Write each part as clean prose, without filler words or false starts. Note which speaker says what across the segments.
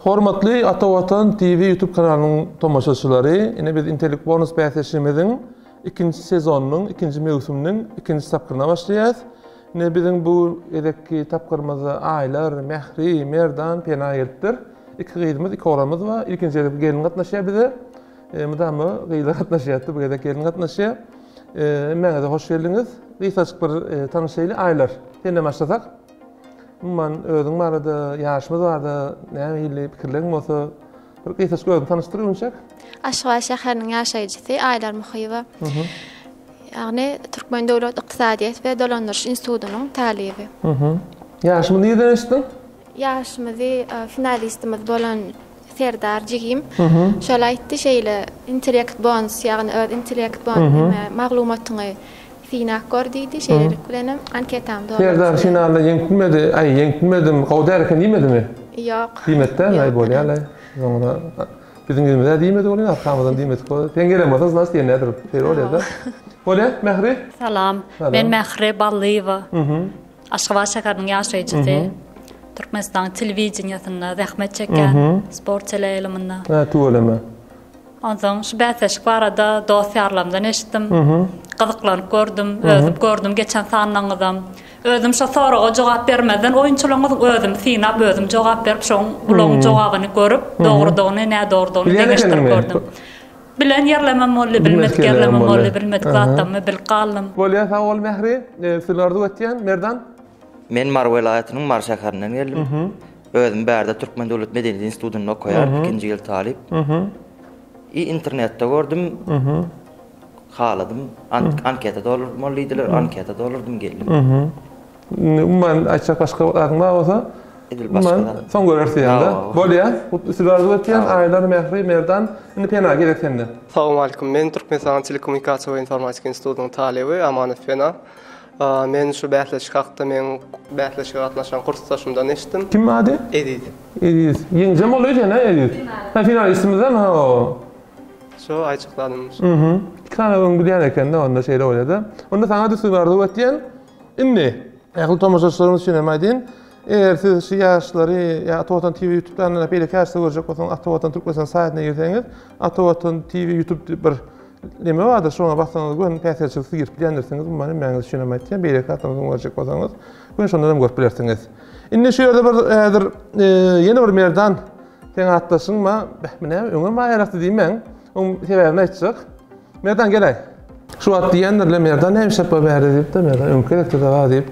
Speaker 1: Hormatly Ata Watan TV YouTube kanalynyň tomaşaçylary, ine biz Intellik Bonus bäsleşigimiziň ikinji sezonynyň ikinji möwsüminiň ikinji tapgyryna başlaýarys. Ine biziň bu gezekki tapgyrymyzda Aýlar, Mähri, Merdan, Pena gelipdir. Iki gyzymyz, iki oglanymyz bar. Ilkinji gezek gelin gatnaşýar bize. Mydama gyzlar gatnaşýardy, bu gezek gelin gatnaşýar. Hemmäňize hoş geldiňiz. Gysgajyk bir tanyşaýly. Aýlar, senden başlasak. Umuman, özüň barada, ýaşymyz barada nähili pikirleriň bolsa, bir gysgajyk özüňi tanyşdyr öňçäk.
Speaker 2: Aşgabat şäheriniň ýaşaýjysy Aýlar Muhyýewa. Ýagny Türkmen döwlet ykdysadyýet we dolandyryş institutynyň talyby.
Speaker 1: Ýaşymyzy nireden eşitdiň?
Speaker 2: Ýaşymyzy finalistimiz bolan Serdar jigim şol aýtdy şeýle intellekt bonus ýagny öz intellekt bonus maglumatyňy synap gör diýdi şeýlelik bilenem anketamy doldurdym.
Speaker 1: Serdar finalda ýeňip bilmedi aý ýeňip bilmedim gowy däl eken diýmedimi?
Speaker 2: Ýok.
Speaker 1: Diýmedi dälmi aý bolýalaý soňra biziň ýüzümize diýmedi welin arkamyzdan diýmedik bolýa sen gelen bolsaň znaçt diýen däldir şeýle bolýada. Bolýa Mähri.
Speaker 3: Salam men Mähri Ballyýewa. Aşgabat şäheriniň ýaşaýjysy. Türkmenistanyň telewideniýesinde zähmet çekýän, sport teleýaýlymynda.
Speaker 1: Hä, tüweleme.
Speaker 3: Onsoň şu bäsleşik barada dost-ýarlarymdan eşitdim. Gyzyklanyp gördüm, özüm gördüm geçen sanlaryňyzam. Özüm şo soraga jogap bermezden oýunçylaryňyzyň özüm synap, özüm jogap berip, şoň bularyň jogabyny görüp, dogrudygyny, nädogrudygyny deňeşdirip gördüm. Bilen ýerlemem boldy, bilmedik ýerlemem boldy, bilmedik zatlarymy bilip galdym.
Speaker 1: Bolýa sag bol Mähri. Sizi arzuw etýän Merdan.
Speaker 4: Men Mary welaýatynyň Mary şäherinden geldim. Özüm bärde Türkmen döwlet medeniýet institutynda okaýaryn, ikinji ýyl talyp. I internetde gördüm. Haladym. Anketa doldurmaly diýdiler, anketa doldurdym geldim.
Speaker 1: Umuman aýtjak başga zadyň bar bolsa,
Speaker 4: Edil başga zat.
Speaker 1: Soň göreris diýende. Bolýa. Sizi arzuw etýän Aýlar, Mähri, Merdan. Indi Pena gezek sende.
Speaker 5: Salowmalikim. Men Türkmenistanyň Telekommunikasiýa we informatika institutynyň talyby Amanow Pena. Men şu bäsleşik hakda meň bäsleşige gatnaşan kursdaşymdan eşitdim.
Speaker 1: Kim ady?
Speaker 5: Eziz.
Speaker 1: Eziz. Ýeňijem boldy öýdýän hä Eziz? Hä finalistimiz-dämi? Ha o.
Speaker 5: Şu aýtjak zadym
Speaker 1: şu. Mhm. Iki sany öň bilýän eken-de onda şeýle bolýar-da. Onda saňa düzgün arzuw etýän. Indi, ähli tomaşaçylarymyz üçin hem aýdyn, eger siz şu ýaşlary ýa Ata Watan TV YouTube kanalynda beýleki ýaşlary görjek bolsaňyz, Ata Watan Türkmenistan saýtyna girseňiz, Ata Watan TV YouTube diýip bir neme bardyr, şoňa bassaňyz göni päsgelçiliksiz girip bilýändirsiňiz. Umuman hemmäňiz üçin hem aýtýan, beýleki zatlaryňyzy görjek bolsaňyz, göni şondan hem görüp bilersiňiz. Indi şu ýerde bir häzir ýene bir Merdan seň atdaşyň ma, beh, bu näme öňem bar ýarakdy diýmäň. Oň sebäbini aýtjak. Merdan geläý. Şu wagt diýendirler Merdan näme işläp bar bärde diýip-de Merdan öňki gezekde-de bar diýip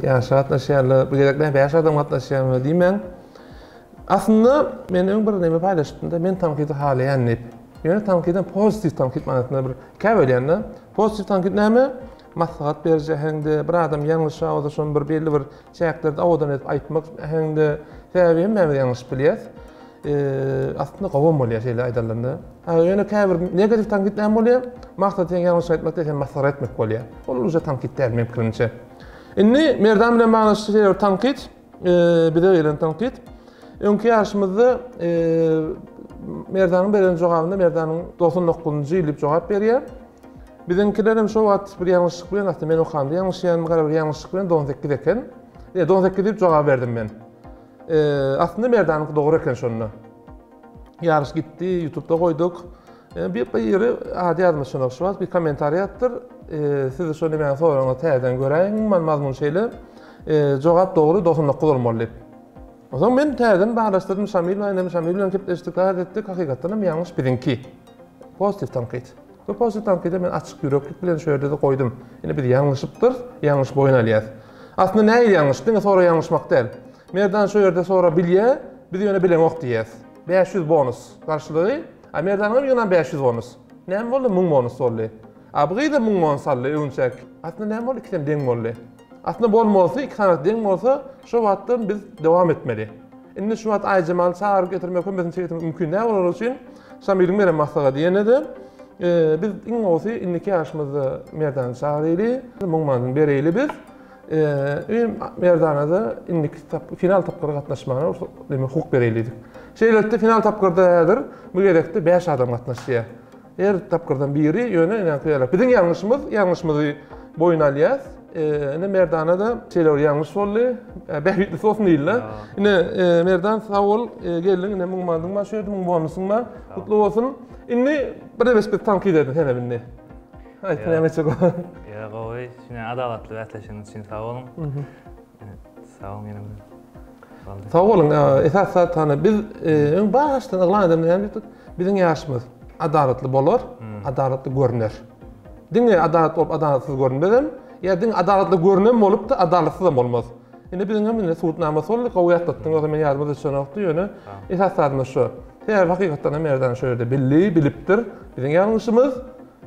Speaker 1: ýaşa gatnaşýarlar. Bu gezek näme 5 adam gatnaşýarmy diýmäň. Aslynda men öň bir neme paýlaşypdym-da men tankydy halaýan diýip. Ýöne tankydam pozitiw tankyt manasynda bir ikä bölýän-de. Pozitiw tankyt näme? Maslahat beriji äheňde, bir adam ýalňyşa bolsa şony bir belli bir çäklerde owadan edip aýtmak äheňde. Sebäbi hemmämiz ýalňyşyp bilýäs. Aslynda gowam bolýar şeýle aýdalanda. Ha, ýöne käbir negatiw tankyt näme bolýar? Maksat sen ýalňyş aýtmak däl, sen masgara etmek bolýar. Ol uje tankyt däl meň pikirimçe. Indi Merdan bilen baglanyşykly şeýle bir tankyt, bize gelen tankyt. Öňki ýaryşymyzda Merdanyň beren jogabynda Merdanyň 99-njy ýyl diýip jogap berýär. Biziňkiler hem şo wagt bir ýalňyşlyk bilen, aslynda men okamda ýalňyşýan, gara bir ýalňyşlyk bilen 98 eken. Ýa 98 diýip jogap berdim men. Aslynda Merdanyňky dogry eken şonda. Ýaryş gitdi, YouTube'da goýduk. Bir ýeri ady ýazmyş şonda şu wagt bir kommentariý ýazypdyr. Siz şo nämäni soraňyz täzeden göräýiň, umuman mazmun şeýle. Jogap dogry 99 bolmaly diýip. Onsoň men täzeden baglaşdyrdym Şamil bilen, Şamil bilen gepleşdik, zat etdik, hakykatdan hem ýalňyş biziňki. Pozitiw tankyt. Bu pozitiw tankydy men açyk ýüreklik bilen şu ýerde-de goýdum. Indi biz ýalňyşypdyrys, ýalňyş boýun alýas. Aslynda nähili ýalňyş? Diňe sorag ýalňyşmak däl. Merdan şu ýerde sorag bilýär, biz ýöne bileňok diýýäs. 500 bonus garşylygy. A Merdanyň hem ýygnan 500 bonus. Näme boldy? 1000 bonus boldy. A bu gyz hem 1000 bonus aldy öňçäk. Aslynda näme boldy? Ikisem deň boldy. Aslynda bolmalysy iki sany deň bolsa, şo wagtdan biz dowam etmeli. Indi şu wagt Aýjemaly çagyryp getirmek hemmesini çekmek mümkin däl olar üçin. Şamiliň beren maslahaty ýene-de biz iň gowusy indiki ýaşymyzda Merdany çagyraýly, 1000 manadyny bereýli biz. Merdana-da indiki final tapgyra gatnaşmagyna demek hukuk bereýli diýdik. Şeýlelikde final tapgyrda häzir bu gezekde 5 adam gatnaşýar. Her tapgyrdan biri ýöne ýaňky ýaly. Biziň ýalňyşymyz, ýalňyşymyzy boýun alýas. Ine Merdana-da şeýle bir ýalňyş boldy. Bähbitlisi bolsun diýildi. Ine Merdan sag bol, geldiň, ine 1000 manadyň bar şu ýerde, 1000 bonusyň bar. Gutly bolsun. Indi bir de biz tankyt edin senem indi. Aýt, näme etjek ol?
Speaker 6: Ýa gowy, şine adalatly bäsleşigiňiz üçin sag boluň. Sag boluň ýene bir.
Speaker 1: Sag boluň. Esas zat hany biz öň başdan yglan edemde näme diýdik? Biziň ýaşymyz adalatly bolar, adalatly görner. Diňe adalatly bolup adalatsyz görünmezem, ýa diňe adalatly görünen bolup-da adalatsyzam bolmaz. Indi biziň hem indi subutnamasy boldy, gowy ýatlatdyň, ýogsa men ýadyma düşenokdy, ýöne esas zadymyz şu. Sebäbi hakykatdan hem Merdan şu ýerde bildi, bilipdir. Biziň ýalňyşymyz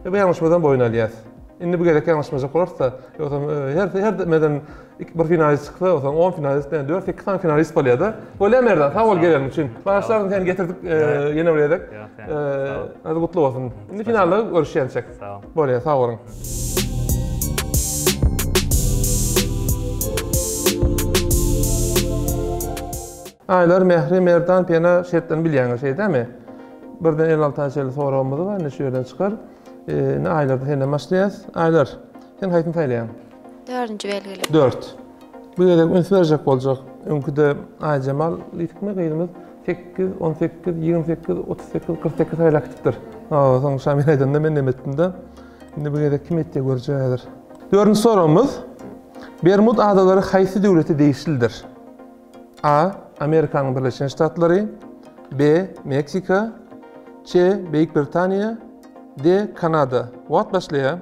Speaker 1: we bu ýalňyşymyzdan boýun alýas. Indi bu gezek ýalňyşmajak bolarys-da, ýogsam her her meden bir finalist çyksa, ýogsam 10 finalist, ýa 4 8 sany finalist bolýar-da. Bolýar Merdan, sag bol geleniň üçin. Bagyşlarsyň seni getirdik ýene bir gezek. Hadi gutly bolsun. Indi finalda görüşýänçek.
Speaker 6: Sag bol.
Speaker 1: Bolýar, sag boluň. Aýlar, Mähri, Merdan, Pena şertlerini bilýäňiz, şeý dämi? Birden 56 ta çenli soragymyz bar, indi şu ýerden çykar. Indi Aýlarda senden başlaýas. Aýlar, sen haýsyny saýlaýaň?
Speaker 2: Dördünji belgili.
Speaker 1: 4. Bu gezek üns berjek boljak. Öňküde Aýjemal diýdikmi gyzymyz 8, 18, 28, 38, 48 saýlap gitipdir. Hawa, soň Şamil aýdanda men hem etdim-de. Indi bu gezek kim etýär görjek häzir. Dördünji soragymyz. Bermud adalary haýsy döwlete degişlidir? A. Amerikanyň Birleşen Ştatlary B. Meksika C. Beýik Britaniýa D. Kanada. Wagt başlaýar.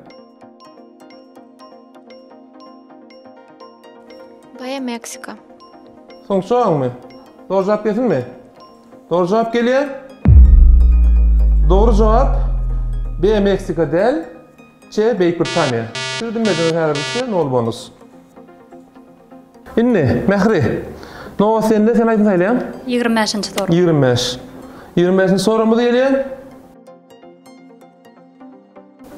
Speaker 2: B. Meksika.
Speaker 1: Soňky jogabyňmy? Dogry jogap gelsinmi? Dogry jogap gelýär. Dogry jogap B. Meksika däl, C. Beýik Britaniýa. Siz bilmediňiz häzirlikçe nol bonus. Indi, Mähri, nobat sende, sen aýdym saýlaýaň.
Speaker 3: 25-nji sorag.
Speaker 1: 25. 25-nji soragymyz gelýär.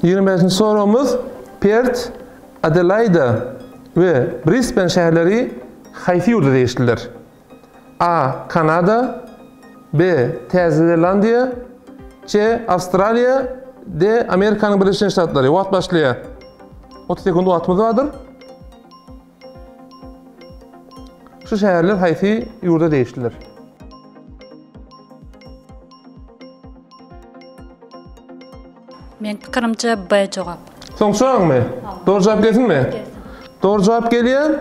Speaker 1: 25-nji soragymyz Pert, Adelaida we Brisben şäherleri haýsy ýurda degişlidir? A. Kanada B. Täze Zelandiýa C. Awstraliýa D. Amerikanyň Birleşen Ştatlary. Wagt başlaýar. 30 sekund wagtymyz bardyr. Şu şäherler haýsy ýurda degişlidir?
Speaker 3: Meň pikirimçe B jogap.
Speaker 1: Soňky jogabyňmy? Dogry jogap gelsinmi?
Speaker 3: Gelsin.
Speaker 1: Dogry jogap gelýär.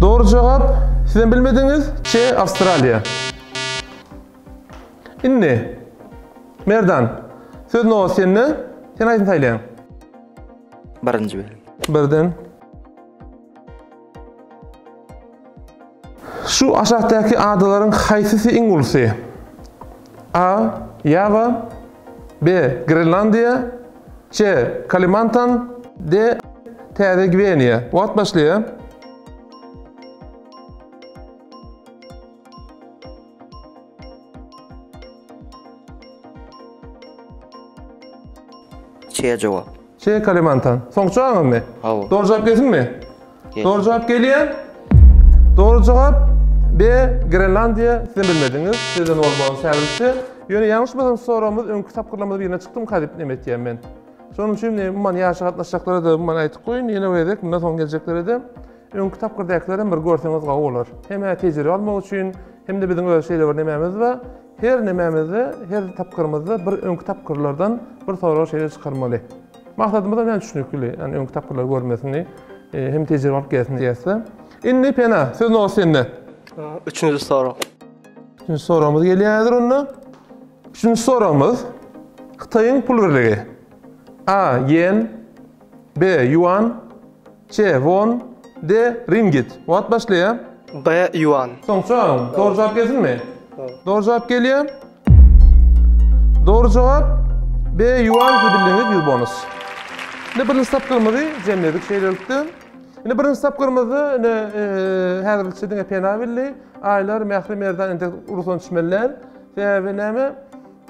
Speaker 1: Dogry jogap sizem bilmediňiz. C Awstraliýa. Indi Merdan, söz nobat sende. Sen haýsyny saýlaýaň?
Speaker 4: Birinji belgi.
Speaker 1: Birden. Şu aşakdaky adalaryň haýsysy iň ulusy? A. Ýawa B. Grenlandiýa C. Kalimantan D. Täze Gwineýa. Wagt başlaýar.
Speaker 4: C jogap.
Speaker 1: C Kalimantan. Soňky jogabyňyzmy?
Speaker 4: Hawa.
Speaker 1: Dogry jogap gelsinmi?
Speaker 4: Gelsin.
Speaker 1: Dogry jogap gelýär. Dogry jogap B Grenlandiýa. Siz bilmediňiz. Sizden bolmagyň häzirlikçe. Ýöne ýalňyşmasam soragymyz öňki tapgyrlarymyzda birine çykdymyka diýip neme etýän men. Şonuň üçin umuman ýaşa gatnaşjaklara-da umuman aýtyp goýun, ýene bir gezek mundan soň geljeklere-de Öňki tapgyrdakylarem bir görseňiz gowy bolar. Hem-ä tejribe almak üçin, hem-de biziň öz şeýle bir nemämiz bar. Her nemämizde, her tapgyrymyzda bir öňki tapgyrlardan bir sorag şeýle çykarmaly. Maksadymyzam ýa düşnükli, ýani öňki tapgyrlary görmesini, hem tejribe alyp gelsin diýýäs-de. Indi Pena, söz nobat sende.
Speaker 5: Üçünji sorag.
Speaker 1: Üçünji soragymyz gelýär häzir onda. Üçünji soragymyz Hytaýyň pul birligi. A. Ýen, B. Ýuan, C. Won, D. Ringgit. Wagt başlaýar.
Speaker 5: B. Ýuan.
Speaker 1: Soňky jogabyň. Dogry jogap gelsinmi? Dogry jogap gelýär. Dogry jogap B. Ýuan siz bildiňiz 100 bonus. Indi birinji tapgyrymyzy jemledik şeýlelikde. Indi birinji tapgyrymyzda ine häzirlikçe diňe Pena bildi. Aýlar, Mähri, Merdan entek ruhdan düşmeli däl. Sebäbi näme?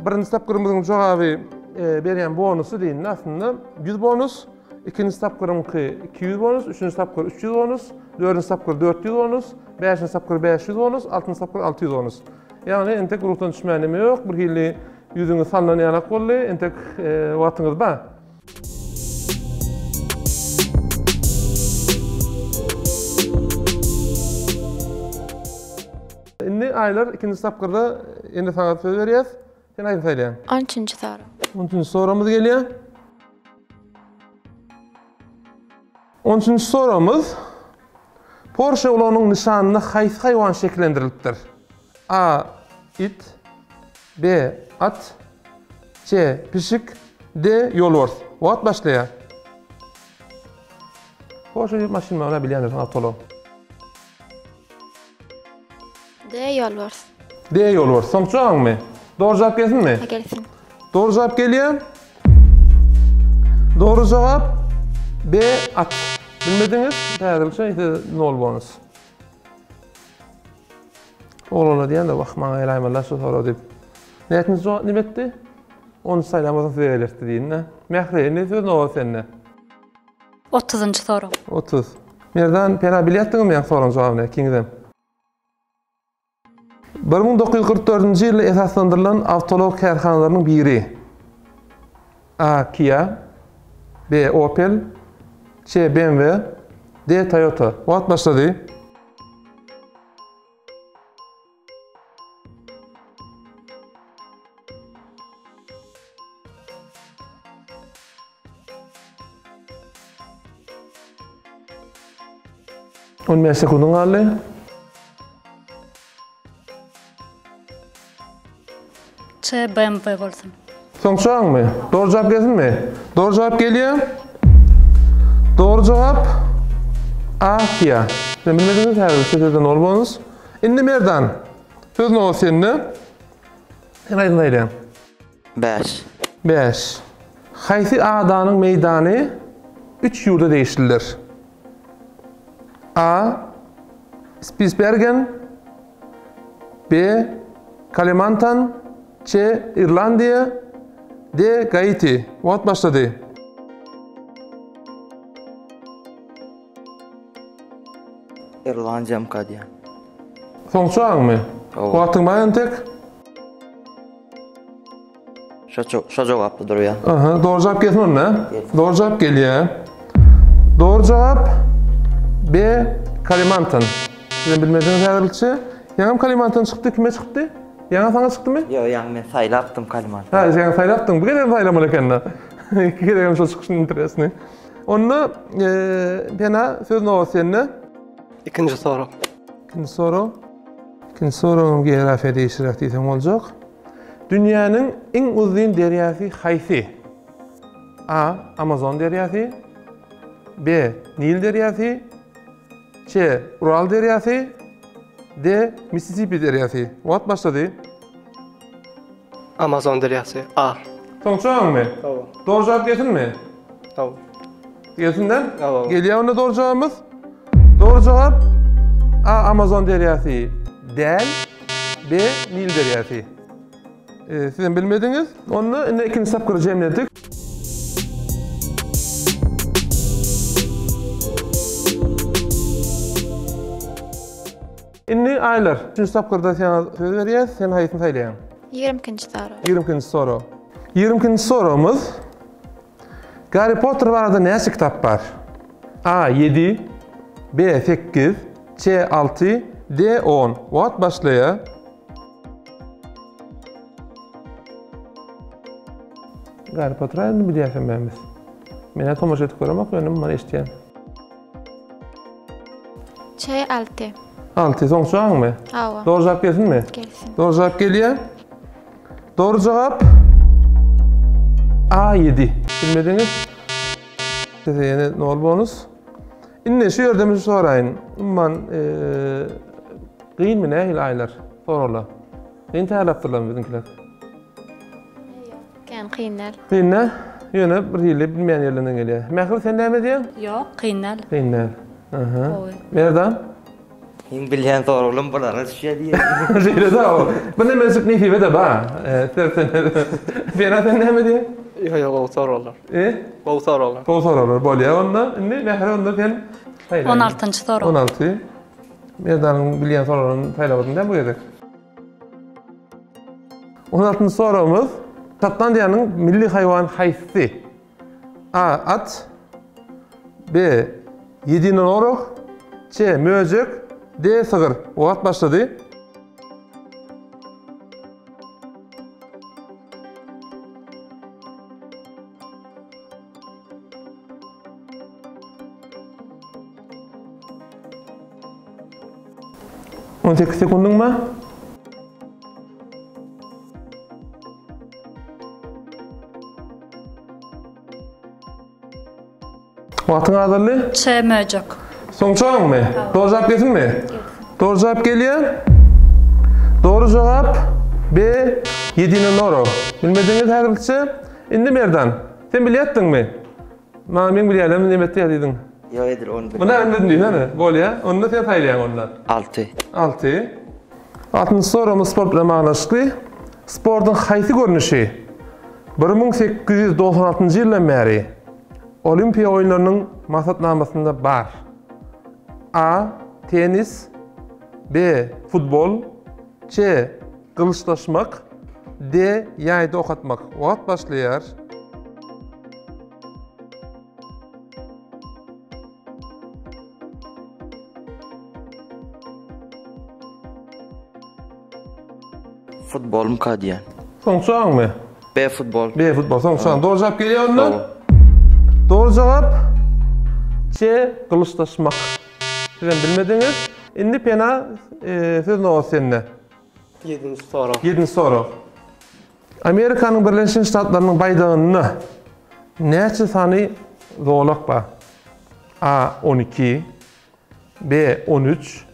Speaker 1: Birinji tapgyrymyzyň jogaby berýän bonusy diýende aslynda 100 bonus. Ikinji tapgyryňky 200 bonus, üçünji tapgyr 300 bonus, dördünji tapgyr 400 bonus, bäşinji tapgyr 500 bonus, altynjy tapgyr 600 bonus. Ýagny entek ruhdan düşmän neme ýok, bir hili ýüzüňiz salnan ýalak boldy, entek wagtyňyz bar. Indi Aýlar ikinji tapgyrda indi saňa söz berýäs. Sen haýsyny saýlaýaň?
Speaker 2: On üçünji sorag.
Speaker 1: On üçünji soragymyz gelýär. On üçünji soragymyz Porsche ulagynyň nyşanynda haýsy haýwan şekillendirilipdir? A. It B. At C. Pişik D. Ýolbars. Wagt başlaýar. Porsche diýip maşyn bar, bilýändirsiň awtoulag.
Speaker 2: D. Ýolbars.
Speaker 1: D. Ýolbars. Soňky jogabyňmy? Dogry jogap gelsinmi?
Speaker 2: Gelsin.
Speaker 1: Dogry jogap gelýär. Dogry jogap B. At. Bilmediňiz. Häzirlikçe size nol bonus. Oglanlar diýende wah maňa geläýmeli şu sorag diýip. Näçinji jogap nime etdi? Ony saýlamasaň size gelerdi diýin-de. Mähri, indi söz nobat sende.
Speaker 3: Otuzynjy sorag.
Speaker 1: 30. Merdan, Pena bilýärdiňizmi ýaňky soragyň jogabyny ikiňizem? 1944-nji ýylda esaslandyrylan awtoulag kärhanalarynyň biri. A. Kia B. Opel C. BMW D. Toyota. Wagt başlady. On bäş sekundyň galdy.
Speaker 3: C BMW bolsun.
Speaker 1: Soň çagyňmy? Dogry jogap gelsinmi? Dogry jogap gelýär. Dogry jogap A Kia. Sen bilmediňiz häzir sözde nol bonus. Indi Merdan. Söz nobat sende. Sen aýdyň aýdyň.
Speaker 4: Bäş.
Speaker 1: Bäş. Haýsy adanyň meýdany üç ýurda degişlidir? A. Spisbergen B. Kalimantan C. Irlandiýa D. Gaiti Wagt başlady.
Speaker 4: Irlandiýamyka diýýän.
Speaker 1: Soňky jogabyňmy?
Speaker 4: Hawa.
Speaker 1: Wagtyň bar entek.
Speaker 4: Şo şo jogapda durýar.
Speaker 1: Aha, dogry jogap gelsin onda.
Speaker 4: Gelsin.
Speaker 1: Dogry jogap gelýär. Dogry jogap B. Kalimantan. Sizem bilmediňiz häzirlikçe. Ýaňam Kalimantan çykdy, kime çykdy? Ýaňa saňa çykdymy?
Speaker 4: Ýok, ýaňy men saýlapdym Kalimantan.
Speaker 1: Ha, sen saýlapdyň. Bu gezek saýlamaly ekende. Iki gezek hem şol çykyşyny interesny. Onda Pena söz nobat sende.
Speaker 5: Ikinji sorag.
Speaker 1: Ikinji sorag. Ikinji soragym geografiýa degişliräk diýseň boljak. Dünýäniň iň uzyn derýasy haýsy? A. Amazon derýasy. B. Nil derýasy. C. Ural derýasy. D. Missisipi derýasy. Wagt başlady.
Speaker 5: Amazon derýasy. A.
Speaker 1: Soňky jogabyňmy?
Speaker 5: Hawa.
Speaker 1: Dogry jogap gelsinmi?
Speaker 5: Hawa.
Speaker 1: Gelsin-dä?
Speaker 5: Hawa.
Speaker 1: Gelýär onda dogry jogabymyz. Dogry jogap A. Amazon derýasy däl. B. Nil derýasy. E, siz hem bilmediňiz. Onda indi ikinji tapgyry jemledik. Indi Aýlar, üçünji tapgyrda saňa söz berýäs, sen haýsyny saýlaýaň?
Speaker 2: 22-nji sorag.
Speaker 1: 22-nji sorag. 22-nji soragymyz Garri Potter barada näçe kitap bar? A. 7 B. 8 C. 6 D. 10 Wagt başlaýar. Garri Potter indi bilýäs hemmämiz. Men-ä tomaşa edip göremok, ýöne muny eşidýän.
Speaker 2: Çaý alty.
Speaker 1: Alty, soň çaňmy?
Speaker 2: Hawa.
Speaker 1: Dogry jogap gelsinmi?
Speaker 2: Gelsin.
Speaker 1: Dogry jogap gelýär. Dogry jogap A 7. Bilmediňiz. Size ýene nol bonus. Indi şu ýerde men soraýyn. Umuman, gynmy nähili aýlar? Soraglar. Kyn taýýarlapdyrlarmy biziňkiler?
Speaker 2: Kän kyn däl.
Speaker 1: Kyn däl. Ýöne bir hili bilmeýän ýerlerinden gelýär. Mähri sen näme diýýäň?
Speaker 3: Ýok, kyn däl.
Speaker 1: Kyn däl. Aha.
Speaker 3: Gowy.
Speaker 1: Merdan?
Speaker 4: Iň bilýän soraglarym bulara düşýär diýýär.
Speaker 1: Şeýle da o. Bir nemejik nesibe de bar. Sen Pena sen näme diýýäň?
Speaker 5: Ýok, ýok, gowy soraglar.
Speaker 1: E?
Speaker 5: Gowy soraglar.
Speaker 1: Gowy soraglar bolýar onda. Indi Mähri onda sen saýla.
Speaker 3: 16-njy sorag.
Speaker 1: 16. Merdanyň bilýän soraglaryny saýlap däl bu gezek. 16-njy soragymyz Şotlandiýanyň milli haýwany haýsy? A. At B. Ýedinorog C. Möjek D. Sygyr Wagt başlady. 18 sekundyň bar. Wagtyň azaldy.
Speaker 3: Ç möjek.
Speaker 1: Soň çagyňmy? Dogry jogap gelsinmi? Dogry jogap gelýär. Dogry jogap B. Ýedinonoro. Bilmediňiz häzirlikçe. Indi Merdan, sen bilýärdiňmi? Maňa meň bilýänlerim neme etdi diýdiň.
Speaker 4: Ýok edil ony
Speaker 1: bilmedim. Muny bilmedim diýsene. Bolýa. Onda sen saýlaýaň onda.
Speaker 4: 6.
Speaker 1: 6. Altynjy soragymyz sport bilen baglanyşykly. Sportuň haýsy görnüşi 1896-njy ýyldan bäri Olimpiýa oýunlarynyň maksatnamasynda bar? A. Tennis B. Futbol C. Gylyçlaşmak D. Ýaýda ok atmak Wagt başlaýar.
Speaker 4: Futbolmyka diýen.
Speaker 1: Soň çaňmy?
Speaker 4: B futbol.
Speaker 1: B futbol. Soň çaň. Dogry jogap gelýär onda. Dogry jogap C gylyçlaşmak. Siz hem bilmediňiz. Indi Pena e, söz nobat sende.
Speaker 5: Ýedinji sorag.
Speaker 1: Ýedinji sorag. Amerikanyň Birleşen Ştatlarynyň baýdagynda näçe sany zolak bar? A 12, B 13,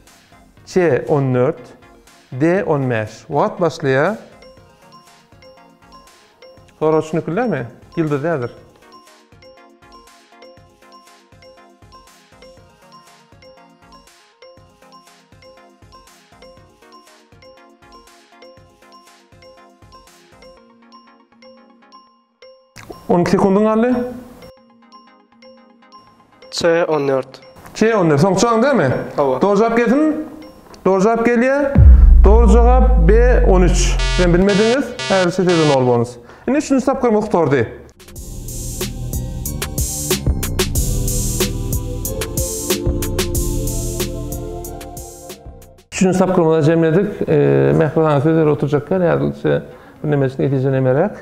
Speaker 1: C 14, D 15. Wagt başlaýar. Sorag düşüniklirämi? Ýyldyz däldir. On sekundyň galdy.
Speaker 5: C 14.
Speaker 1: C 14. Soň çaň dämi?
Speaker 5: Hawa.
Speaker 1: Dogry jogap gelsin. Dogry jogap gelýär. Dogry jogap B 13. Sen bilmediňiz. Häzir size nol bonus. Indi üçünji tapgyrymyz gutardy. Üçünji tapgyrymyzy jemledik. Mähri saňa söz berip oturjaklar. Häzirlikçe bir nemeçik netije nemeräk.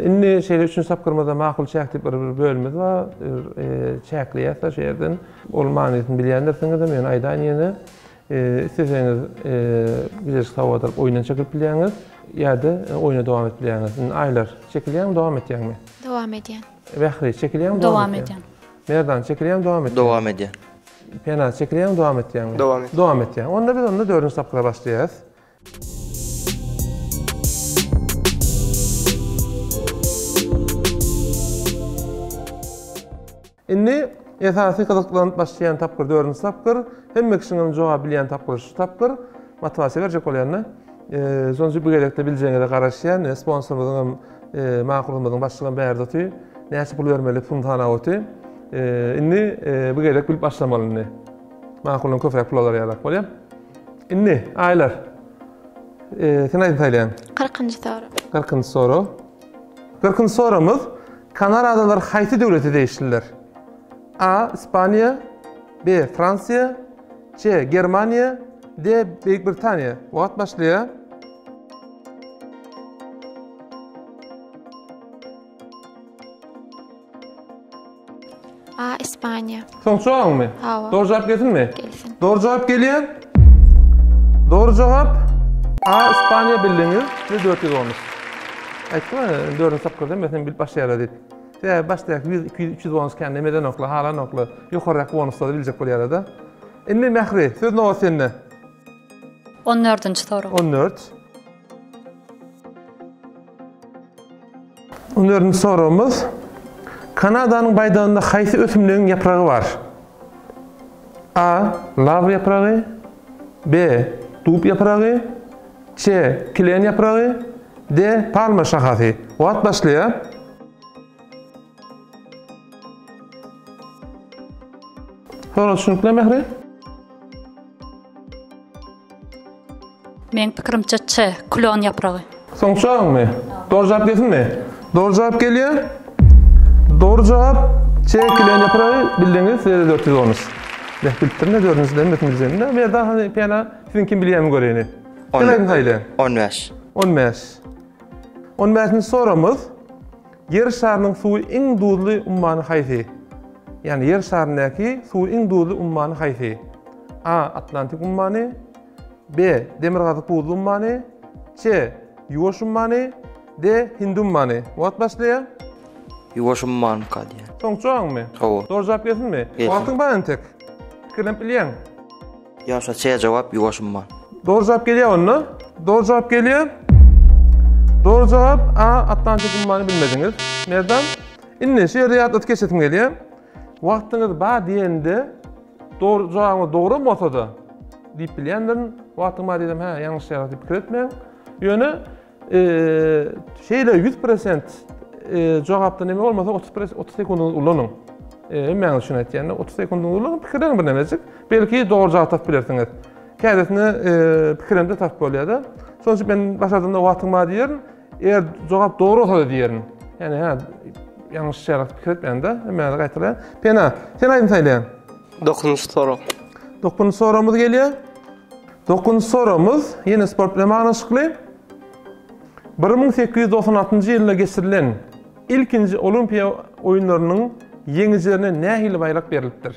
Speaker 1: Indi şeýle üçünji tapgyrymyzda makul çäk diýip bir bölümimiz bar. Çäkleýäs-de şu ýerden. Ol manysyny bilýändirsiňizem, ýöne aýdaýyn ýene. Isleseňiz gijejik sowgat alyp oýundan çekilip bilýäňiz ýa-da oýna dowam edip bilýäňiz. Indi Aýlar, çekilýäňmi, dowam etýäňmi?
Speaker 2: Dowam edýän.
Speaker 1: Mähri, çekilýäňmi, dowam edýäňmi? Merdan, çekilýäňmi, dowam etýäňmi?
Speaker 4: Dowam edýän.
Speaker 1: Pena, çekilýäňmi, dowam etýäňmi?
Speaker 5: Dowam edýän.
Speaker 1: Dowam etýäň. Onda biz onda dördünji tapgyra başlaýarys. Indi esasy gyzyklanyp başlaýan tapgyr dördünji tapgyr. Hemme kişiňem jogap bilýän tapgyry şu tapgyr. Motiwasiýa berjek bolýan-da. Şonuň üçin bu gezekde biljegiňize garaşýan. Sponsorymyzyň hem makulymyzyň başlygam bärde otyr. Näçe pul bermeli puluny sanap otyr. Indi bu gezek bilip başlamaly indi. Makuldan köpräk pul alar ýalak bolýar. Indi Aýlar. Sen aýdym saýlaýaň.
Speaker 2: 40-njy sorag.
Speaker 1: 40-njy sorag. 40-njy soragymyz Kanar adalary haýsy döwlete degişlidir? A. Ispaniýa B. Fransiýa C. Germaniýa D. Beýik Britaniýa. Wagt başlaýar.
Speaker 2: A. Ispaniýa.
Speaker 1: Soň jogabyňmy?
Speaker 2: Hawa.
Speaker 1: Dogry jogap gelsinmi?
Speaker 2: Gelsin.
Speaker 1: Dogry jogap gelýär. Dogry jogap A. Ispaniýa bildiňiz we 400 bonus. Aýtdym ýa, dördünji tapgyrda meselem bilip başlaýarlar diýip. Sebäbi başdaky 100, 200, 300 bonus kän neme edenoklar, halanoklar. Ýokardaky bonuslary biljek bolýarlar-da. Indi Mähri, söz nobat sende.
Speaker 3: 14-nji sorag.
Speaker 1: 14. On dördünji soragymyz. Kanadanyň baýdagynda haýsy ösümligiň ýapragy bar? A. Lawr ýapragy. B. Dub ýapragy. C. Klen ýapragy. D. Palma şahasy. Wagt başlaýar. Sorag düşünikli Mähri?
Speaker 3: Meň pikirimçe Ç, klon ýapragy.
Speaker 1: Soň çagyňmy? Dogry jogap gelsinmi? Dogry jogap gelýär. Dogry jogap Ç, klon ýapragy bildiňiz, size 400 bonus. Beh, bilipdirin-de dördünjisini hemmesini biljegini. Merdan hany Pena siziň kim bilýänini göreýin. Sen aýdyň saýlaýaň.
Speaker 4: 15.
Speaker 1: 15. 15-nji soragymyz. Ýer şarynyň suwy iň duzly ummany haýsy? Ýagny ýer şaryndaky suwy iň duzly ummany haýsy? A. Atlantik ummany. B. Demirgazyk Buzly ummany. C. Ýuwaş ummany. D. Hindi ummany. Wagt başlaýar.
Speaker 4: Ýuwaş ummanymyka diýýän.
Speaker 1: Soňky jogabyňmy?
Speaker 4: Hawa.
Speaker 1: Dogry jogap gelsinmi?
Speaker 4: Gelsin.
Speaker 1: Wagtyň bar entek. Pikirlenip bilýäň.
Speaker 4: Ýaşa C jogap Ýuwaş umman.
Speaker 1: Dogry jogap gelýär onda. Dogry jogap gelýär. Dogry jogap A. Atlantik ummany bilmediňiz. Merdan. Indi şu ýerde ýatlatyp geçesim gelýär. Wagtyňyz bar diýende dogry jogabyňyz dogry bolsa-da diýip bilýändirin. Wagtyň bar diýsem, hä, ýalňyş ýaly diýip pikir etmäň. Ýöne şeýle 100% jogapdan neme bolmasa 30 30 sekundyňyzy ulanyň. Hemmäňiz üçin aýtýan, 30 sekundyňyzy ulanyň, pikirleniň bir nemejik. Belki dogry jogap tapyp bilersiňiz. Kädesine pikirlenip-de tapyp bolýar-da. Şonuň üçin men başardymda wagtyň bar diýerin. Eger jogap dogry bolsa-da diýerin. Ýani hä, ýalňyş şeýle pikir etmäň-de, hemmäňize gaýtalaýan. Pena, sen aýdym saýlaýaň.
Speaker 5: Dokuzynjy sorag.
Speaker 1: Dokuzynjy soragymyz gelýär. Dokuzynjy soragymyz ýene sport bilen baglanyşykly. 1896-njy ýylda geçirilen ilkinji Olimpiýa oýunlarynyň ýeňijilerine nähili baýrak berlipdir?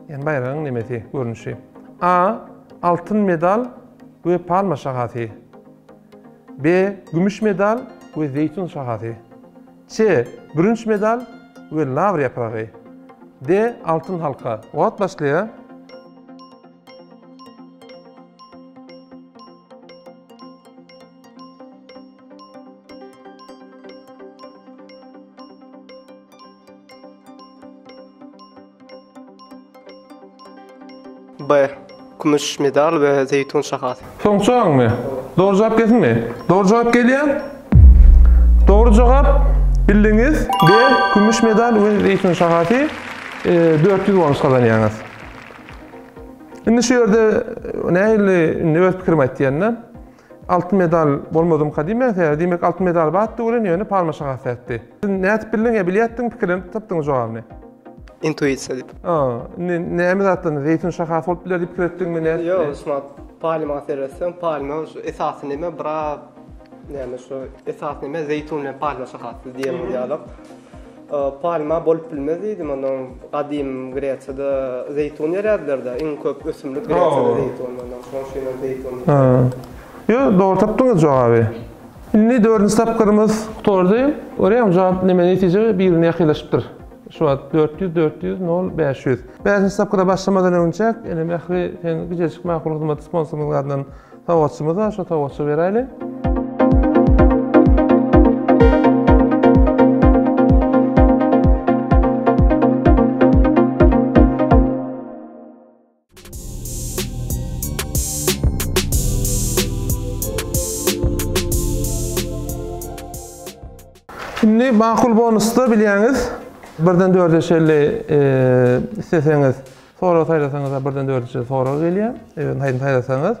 Speaker 1: Ýani baýragyň nemesi, görnüşi. A. Altyn medal we palma şahasy. B. Gümüş medal we zeýtun şahasy. C. Bürünç medal we lawr ýapragy. D. Altyn halka. Wagt başlaýar.
Speaker 5: B. Kümüş medal we zeýtun şahasy.
Speaker 1: Soňky jogabyňmy? Dogry jogap gelsinmi? Dogry jogap gelýär. Dogry jogap bildiňiz. B. Kümüş medal we zeýtun şahasy. 400 bonus gazanýaňyz. Indi şu ýerde nähili indi öz pikirimi aýtýan-da. Altyn medal bolmadymyka diýmäň, sebäbi diýmek altyn medal batdy welin ýöne palma şahasy ätdi. Siz nädip bildiň ýa bilýärdiň pikirlenip tapdyňyz jogabyny?
Speaker 5: Intuisiýa diýip.
Speaker 1: A, indi näme zatdan zeýtun şahasy bolup biler diýip pikir etdiňmi nädip?
Speaker 5: Ýok, şuna palma seretseň, palma şu esasy neme bira näme şu esasy neme zeýtun bilen palma şahasy diýen ýaly. Palma bolup bilmez diýdim, ondan gadym Gresiýada zeýtun ýerärdiler-de, iň köp ösümlik Gresiýada zeýtun, ondan şonuň üçin hem zeýtun.
Speaker 1: Ýok, dogry tapdyňyz jogaby. Indi dördünji tapgyrymyz gutardy. Görýäňmi, jogap neme netije birine ýakynlaşypdyr. Şu wagt 400, 400, 0, 500. Bäşinji tapgyra başlamadan öňçäk, ene Mähri, sen gijejik makul hyzmaty sponsorymyzyň adyndan Sowgatçymyz bar, şo sowgatça beräýli. Indi makul bonusda bilýäňiz, birden dörde çenli isleseňiz Sorag saýlasaňyz birden dördünji sorag gelýär. Eger haýsyny saýlasaňyz,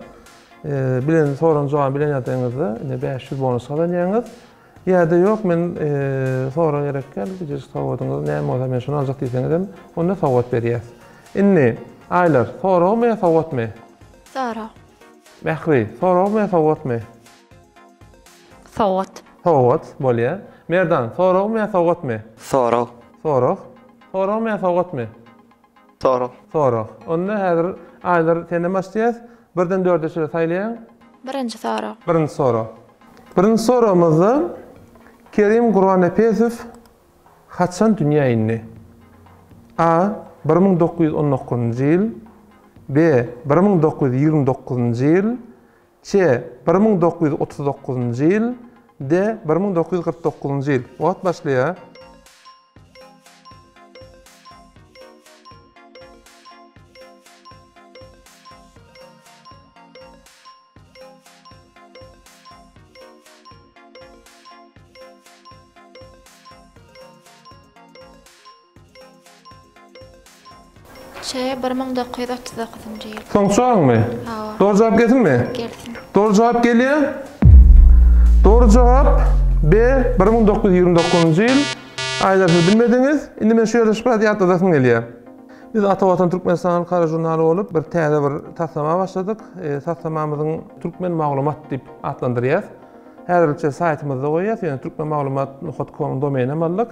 Speaker 1: bilen soragyň jogabyny bilen ýagdaýyňyzda ine 500 bonus gazanýaňyz. Ýa-da ýok, men sorag gerek däl, gijejik sowgadyňyz näme bolsa men şony aljak diýseňiz hem, onda sowgat berýäs. Indi, Aýlar, soragmy ýa sowgatmy?
Speaker 2: Sorag.
Speaker 1: Mähri, soragmy ýa sowgatmy?
Speaker 3: Sowgat.
Speaker 1: Sowgat, bolýar. Merdan, soragmy ýa sowgatmy?
Speaker 4: Sorag.
Speaker 1: Sorag. Soragmy ýa sowgatmy?
Speaker 5: Sorag.
Speaker 1: Sorag. Onda häzir Aýlar senden başlaýas. Birden dörde çenli saýlaýaň.
Speaker 2: Birinji sorag.
Speaker 1: Birinji sorag. Birinji soragymyzda Kerim Gurbannepesow haçan dünýä indi? A. 1919-njy ýyl B. 1929-njy ýyl C. 1939-njy ýyl D. 1949-njy ýyl. Wagt başlaýar.
Speaker 2: Şeýe 1939-njy ýyl.
Speaker 1: Soň çagyňmy?
Speaker 2: Hawa.
Speaker 1: Dogry jogap gelsinmi?
Speaker 2: Gelsin.
Speaker 1: Dogry jogap gelýär. Dogry jogap B 1929-njy ýyl. Aýlar siz bilmediňiz. Indi men şu ýerde şu biraz ýatladasym gelýär. Biz Ata Watan Türkmenistan halkara žurnaly bolup bir täze bir taslama başladyk. E, taslamamyzyň Türkmen maglumat diýip atlandyrýas. Häzirlikçe saýtymyzda goýýas, ýöne türkmenmaglumat.com domenini aldyk.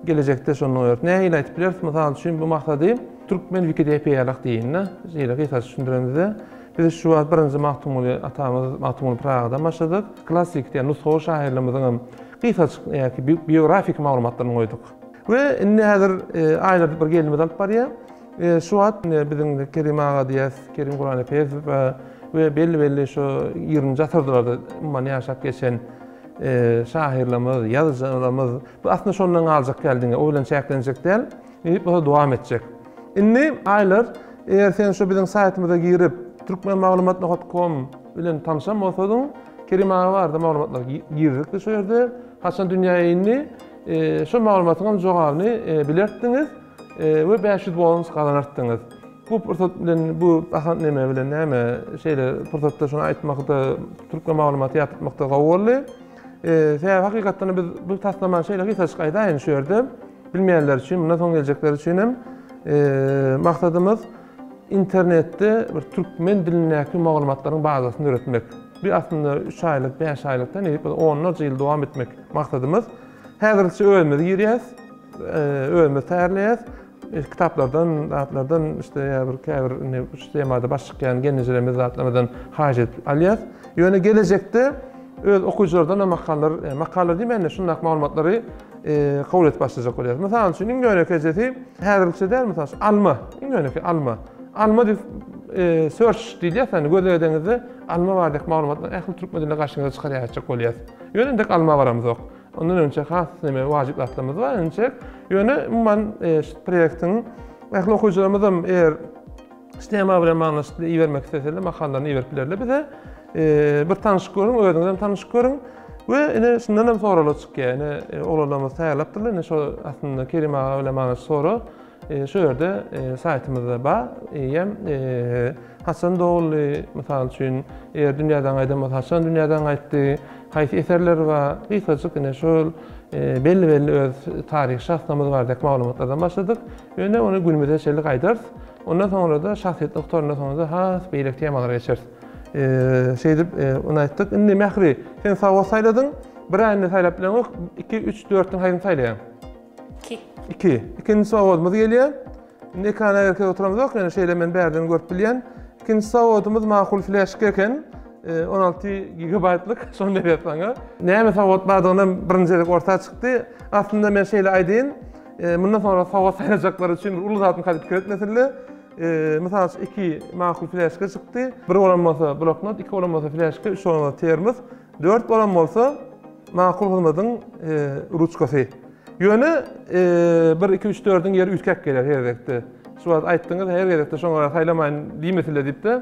Speaker 1: Gelejekde şonda goýarys. Nähili aýdyp bileris? Mysal üçin, bu maksady Türkmen Wikidepiýalak diýende, şeýle gysgaça düşündiremizde. Biz şu wagt birinji Magtymguly atamyz Magtymguly Pyragydan başladyk. Klassik diýen nusgawy şahyrlarymyzyň hem gysgajyk ýa-ki biografiki maglumatlaryny goýduk. We indi häzir Aýlar diýip bir gelnimiz alyp barýar. Şu wagt biziň Kerim aga diýýäs, Kerim Gurbannepesow we belli-belli şu ýigriminji asyrlarda umuman ýaşap geçen şahyrlarymyz, ýazyjylarymyz, bu aslynda şondan galjak däl diňe, o bilen çäklenjek däl, nesip bolsa dowam etjek. Indi Aýlar, eger sen şu biziň saýtymyza girip, türkmenmaglumat nokat kom bilen tanşan bolsadyň, Kerim aga barada maglumatlary girizipdi şo ýerde, haçan dünýä indi, şo maglumatyň hem jogabyny bilertdiňiz. We 500 bonus gazanartdyňyz. Bu pursat bilen bu bahan neme bilen näme şeýle pursatda şuny aýtmakda türkmen maglumaty ýatlatmakda gowy boldy. Sebäbi hakykatdan biz bu taslamany şeýle gysajyk aýdaýyn şu ýerde. Bilmeýänler üçin, mundan soň geljekler üçin hem maksadymyz internetde bir türkmen dilindäki maglumatlaryň bazasyny döretmek. Bu aslynda 3 aýlyk, 5 aýlykdan edip onlarça ýyl dowam etmek maksadymyz. Häzirlikçe özümiz girýäs. Özümiz taýýarlaýas. Kitaplardan, zatlardan işte ýa bir käbir indi şu temada baş çykýan gelnejelerimiz zatlardan haýyş edip alýas. Ýöne gelejekde öz okyjylardan hem makalalar, e, makalalar diýmän-de şundak maglumatlary e, kabul edip başlajak bolýas. Mysal üçin iň ýönekeýjesi häzirlikçe däl, mysal üçin alma, iň ýönekeý alma. Alma diýip e, search diýilýär, ýagny gözleg edeňizde alma baradaky maglumatlar ähli türkmen dilinde garşyňyza çykarýajak bolýas. Ýöne indek alma baramyzok. Ondan önçe has neme wajyp zatlarymyz bar önçe. Ýöne umuman e, şu proýektiň ähli okyjylarymyz hem eger şu tema bilen baglanyşykly ibermek isleseler makalalaryny iberip bilerler bize. E, bir tanşyp görüň, özüňiz hem tanşyp görüň. We ine şundan hem soraglar çykýar. Ine e, oglanlarymyz taýýarlapdyrlar. Ine şu aslynda Kerim aga bilen baglanyşykly sorag. Şu ýerde saýtymyzda bar. Eýýäm haçan doguldy, mysal üçin, eger dünýäden gaýdan bolsa haçan dünýäden gaýtdy, haýsy eserleri bar, gysgajyk ine şol belli-belli öz taryhy şahslarymyz baradaky maglumatlardan başladyk. Ýöne ony günümize çenli gaýdarys. Ondan soňra-da şahsyýetli gutarandan soňra-da has beýleki temalara geçeris. Şeýdip ony aýtdyk. Indi Mähri, sen sawgat saýladyň. Bir aýyny saýlap bileňok. 2, 3, 4-iň haýsyny saýlaýaň?
Speaker 3: 2.
Speaker 1: 2. Ikinji sowgadymyz gelýär. Indi ekrana erkek oturamyzok, ýöne şeýle men bärden görüp bilýän. Ikinji sowgadymyz makul fleşka eken. 16 gigabaytlyk, şony berýär saňa. Näme sowgat bardygyny hem birinji gezek orta çykdy. Aslynda men şeýle aýdaýyn, mundan soňra sowgat saýlajaklar üçin bir uly zatmyka diýip pikir etmesinler. Mysal üçin 2 makul fleşka çykdy. Bir bolan bolsa bloknot, 2 bolan bolsa fleşka, 3 bolan bolsa termos, 4 bolan bolsa makul hyzmatyň ruçkasy. Ýöne 1, 2, 3, 4-iň ýeri üýtgäp gelýär her gezekde. Şu wagt aýtdyňyz, her gezekde şoňa görä saýlamaýyn diýmesinler diýip-de,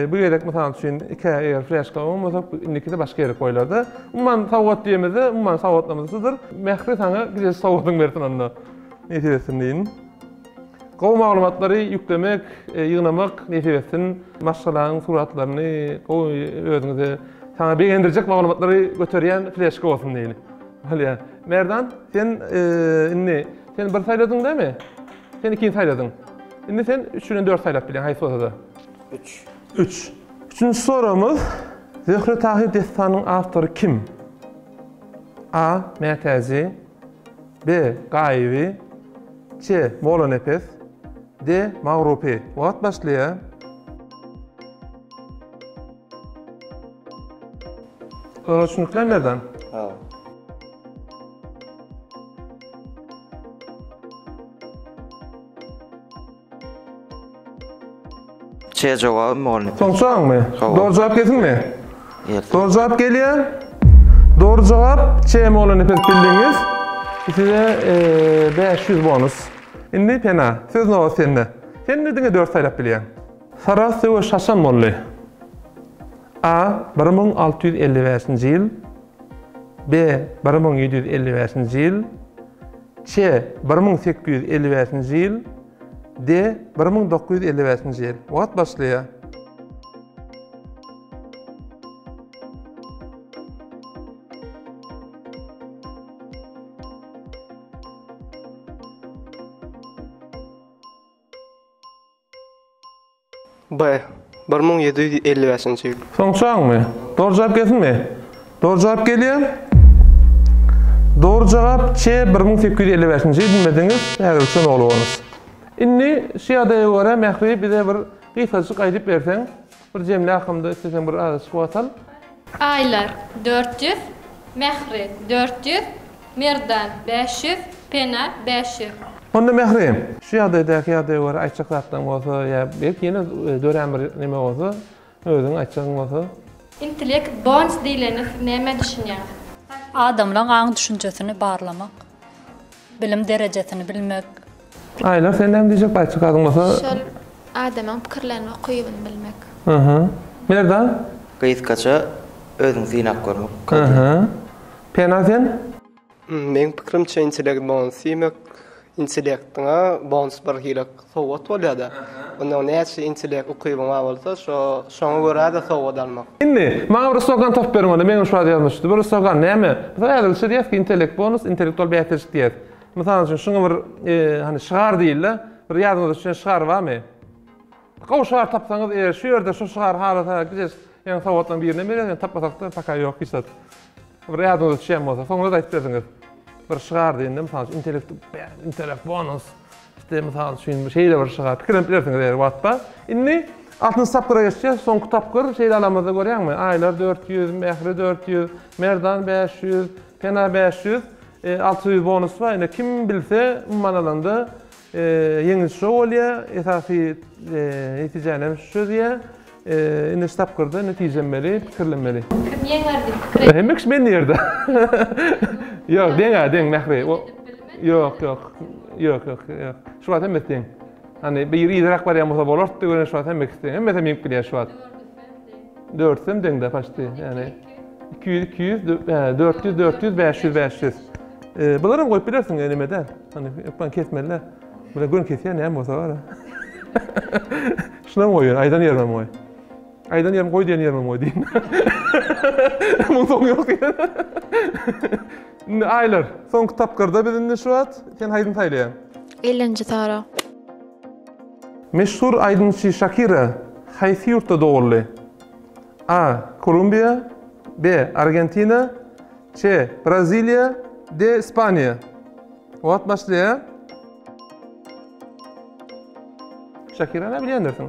Speaker 1: bu gezek mysal üçin ikä eger fleşka bolmasa, indikide başga ýere goýlar-da. Umuman sowgat diýemizde, umuman sowgatlarymyz şudur. Mähri saňa güzel sowgadyň bersin onda. Nesip etsin diýin. Gowy maglumatlary ýüklemek, ýygnamak nesip etsin. Maşgalaň suratlaryny gowy özüňize saňa begendirjek maglumatlary göterýän fleşka bolsun diýeli. Bolýar. Merdan, sen indi sen bir saýladyň dämi? Sen ikini saýladyň. Indi sen 3 bilen 4 saýlap bilýäň, haýsy bolsa-da.
Speaker 4: 3.
Speaker 1: 3. Üçünji soragymyz Zöhre Tahyr dessanynyň awtory kim? A. Mätäji B. Gaýyby C. Mollanepes D. Magrupy. Wagt başlaýar. Soňra düşünikli Merdan?
Speaker 4: Ha. C jogaby Mollanepes.
Speaker 1: Soň soňmy? Dogry jogap gelsinmi?
Speaker 4: Gelsin.
Speaker 1: Dogry jogap gelýär. Dogry jogap C Mollanepes bildiňiz. Size 500 bonus. Indi Pena, söz nobat sende. Sen indi diňe 4 saýlap bilýäň. Sarahs söweşi haçan boldy? A. 1655-nji ýyl B. 1755-nji ýyl C. 1855-nji ýyl D. 1955-nji ýyl Wagt başlaýar.
Speaker 5: B. 1755-nji ýyl.
Speaker 1: Soň çaňmy? Dogry jogap gelsinmi? Dogry jogap gelýär. Dogry jogap C 1855-nji ýyl bilmediňiz, häzirlikçe nol bonus. Indi şu ýagdaýa görä Mähri bize bir gysgajyk aýdyp berseň. Bir jemle hakymda isleseň bir azajyk wagt al.
Speaker 7: Aýlar, 400, Mähri, 400, Merdan, 500, Pena, 500.
Speaker 1: Onda Mähri, şu ýagdaýdaky ýagdaýa görä aýtjak zatlaryň bolsa ýa belki ýene dörän bir neme bolsa, özüň aýtjagyň bolsa.
Speaker 7: Intellekt bonus diýlende siz nämä düşünýäňiz?
Speaker 3: Adamlaň aň-düşünjesini barlamak. Bilim derejesini bilmek.
Speaker 1: Aýlar sen näme diýjek aýtjak zadyň bolsa.
Speaker 2: Şol adamyň pikirlenme ukybyny bilmek.
Speaker 1: Aha. Merdan?
Speaker 4: Gysgaça özüňi synap görmek.
Speaker 1: Aha. Pena sen?
Speaker 5: Meň pikirimçe intellekt bonus diýmek intellektiňe bonus bir hili sowgat bolýada. Onda näçe intellekt ukybyň bar bolsa şo şoňa görä-de sowgat almak.
Speaker 1: Indi, maňa bir slogan tapyp beriň onda, meňem şu wagt ýadyma düşdi. Bir slogan näme? Mysal häzirlikçe diýýäs ki, intellekt bonus, intellektual bäsleşik diýýäs. Mysal üçin, şuňa bir, hany, şygar diýildi. Bir ýadyňyza düşýän şygar barmy? Gowy şygar tapsaňyz, eger şu ýerde şu şygary halasa, gije ýaňy sowgatlaryň birine berýäs, ýöne tapmasak-da, paka ýok hiç zat. Bir ýadyňyza düşýän bolsa, soňra-da aýdyp bersiňiz. Bir şygar diýende, mysal üçin, intellekt, intellekt bonus. İşte mysal üçin şeýle bir şygar pikirlenip bilersiňiz eger wagt bar. Indi altynjy tapgyra geçýäs. Soňky tapgyr şeýle alamyzda görýäňmi? Aýlar 400, Mähri 400, Merdan 500, Pena 500, 600 bonus bar. Indi kim bilse, umuman alanda ýeňiji şo bolýar. Esasy netijäni hem şu çözýär. Indi şu tapgyrda netijenmeli, pikirlenmeli.
Speaker 7: Kim ýeňer diýip pikir edýäň?
Speaker 1: Hemme kişi men ýerde. Ýok, deň-ä, deň Mähri. Ýok, ýok. Ýok, ýok, ýok. Şu wagt hemmesi deň. Hany biri yzyrak barýan bolsa bolardy, ýöne şu wagt hemmesi deň. Hemmesi ýeňip bilýär şu wagt. Dördüsem deň-de paçti. Ýani 200, 200, 400, 400, 500, 500. Bularam goýup bilersiň, neme däl. Hany hökman kesmeli-dä. Bular gön kesýär, näme bolsa bar. Şunam goý, aýdan ýerimem goý. Aýdan ýerim goý diýen ýerimem goý diýin. Muň soňy ýok diýen. Indi Aýlar, soňky tapgyrda biz indi şu wagt sen haýsyny saýlaýaň?
Speaker 2: Ellinji sorag.
Speaker 1: Meşhur aýdymçy Şakira haýsy ýurtda doguldy? A. Kolumbiýa B. Argentina C. Braziliýa D. Ispaniýa Wagt başlaýar. Şakira ne bilýändirsiň?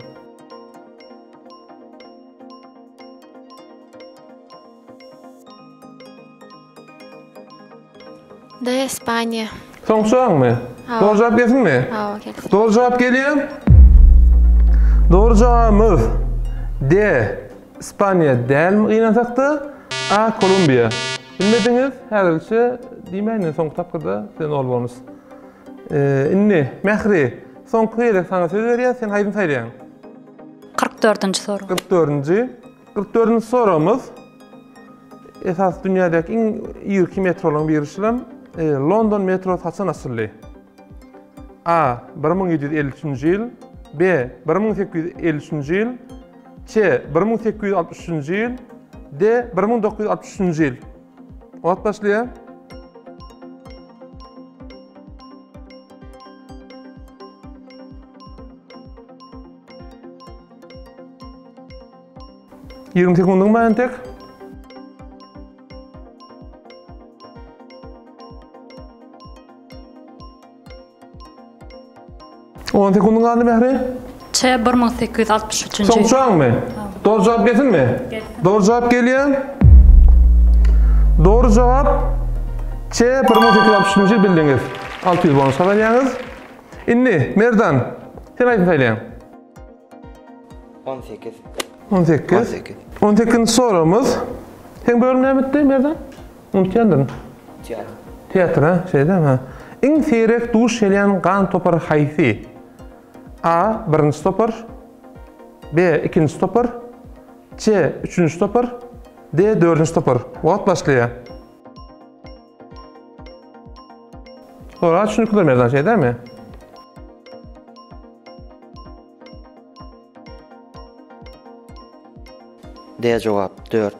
Speaker 2: D. Ispaniýa.
Speaker 1: Soňky jogabyňmy?
Speaker 2: Hawa.
Speaker 1: Dogry jogap gelsinmi?
Speaker 2: Hawa, gelsin.
Speaker 1: Dogry jogap gelýär. Dogry jogabymyz D. Ispaniýa däl gynansak-da, A. Kolumbiýa. Bilmediňiz, häzirlikçe diýmäýin, indi soňky tapgyrda size nol bonus. Indi, Mähri, soňky gezek saňa söz berýäs, sen haýsyny saýlaýaň?
Speaker 3: 44-nji sorag.
Speaker 1: 44-nji. 44-nji soragymyz esasy dünýädäki iň irki metrolaryň biri şulam. London metrosy haçan açyldy? A. 1753-nji ýyl, B. 1853-nji ýyl, C. 1863-nji ýyl, D. 1963-nji ýyl. Wagt başlaýar. 20 sekundyň bar entek. On sekundyň galdy Mähri.
Speaker 3: Ç 1863-nji.
Speaker 1: Soň çaňmy? Dogry jogap gelsinmi?
Speaker 3: Gelsin.
Speaker 1: Dogry jogap gelýär. Dogry jogap Ç 1863-nji ýyl bildiňiz. 600 bonus gazanýaňyz. Indi Merdan, sen aýdyň saýlaýaň.
Speaker 4: 18.
Speaker 1: 18.
Speaker 4: 18.
Speaker 1: 18-nji soragymyz. Seň bölüm näme etdi Merdan? Unutýandyryn.
Speaker 4: Teatr.
Speaker 1: Teatr, ha, şeýdemi, ha. Iň seýrek duş gelýän gan topary haýsy? A. Birinji topar. B. Ikinji topar. C. Üçünji topar. D. Dördünji topar. Wagt başlaýar. Sorag düşüniklidir Merdan, şeýdemi?
Speaker 4: D jogap 4.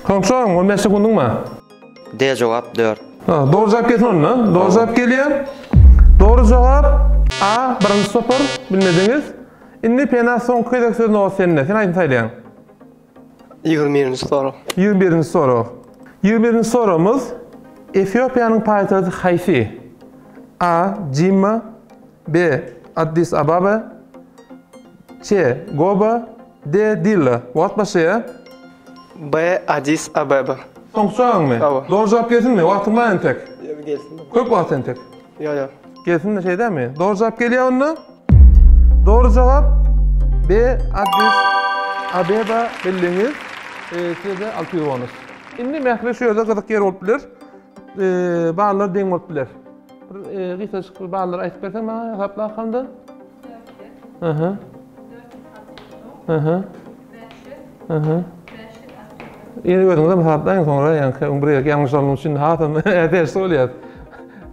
Speaker 1: Soňky 15 sekundyň bar.
Speaker 4: D jogap 4.
Speaker 1: Ha, dogry jogap gelsin onda. Dogry jogap gelýär. Dogry jogap A birinji topar bilmediňiz. Indi Pena soňky gezek söz nobat sende. Sen haýsyny saýlaýaň?
Speaker 5: 21-nji sorag.
Speaker 1: 21-nji sorag. 21-nji soragymyz Efiopiýanyň paýtagty haýsy? A. Jimma B. Addis Ababa C. Goba. D. Dilla. Wagt başlaýar.
Speaker 5: B. Addis Abeba.
Speaker 1: Soňky jogabyňmy?
Speaker 5: Hawa.
Speaker 1: Dogry jogap gelsinmi? Wagtyň bar entek.
Speaker 5: Ýok, gelsin.
Speaker 1: Köp wagt entek.
Speaker 5: Ýok, ýok.
Speaker 1: Gelsin-de şeý dälmi? Dogry jogap gelýär onda. Dogry jogap B. Addis Abeba bildiňiz. Size-de 600 bonus. Indi Mähri şu ýerde gyzyk ýer bolup biler. Ballar deň bolup biler. Bir gysajyk bir ballary aýdyp berseň maňa hasaplap hamda. 400. Aha.
Speaker 7: 460.
Speaker 1: Aha.
Speaker 7: 500.
Speaker 1: Aha.
Speaker 7: 560.
Speaker 1: Ýene özüňiz hem hasaplaýyň soňra ýaňky öň bir gezek ýalňyş bolanyň üçin hasam ätiýaçly bolýar.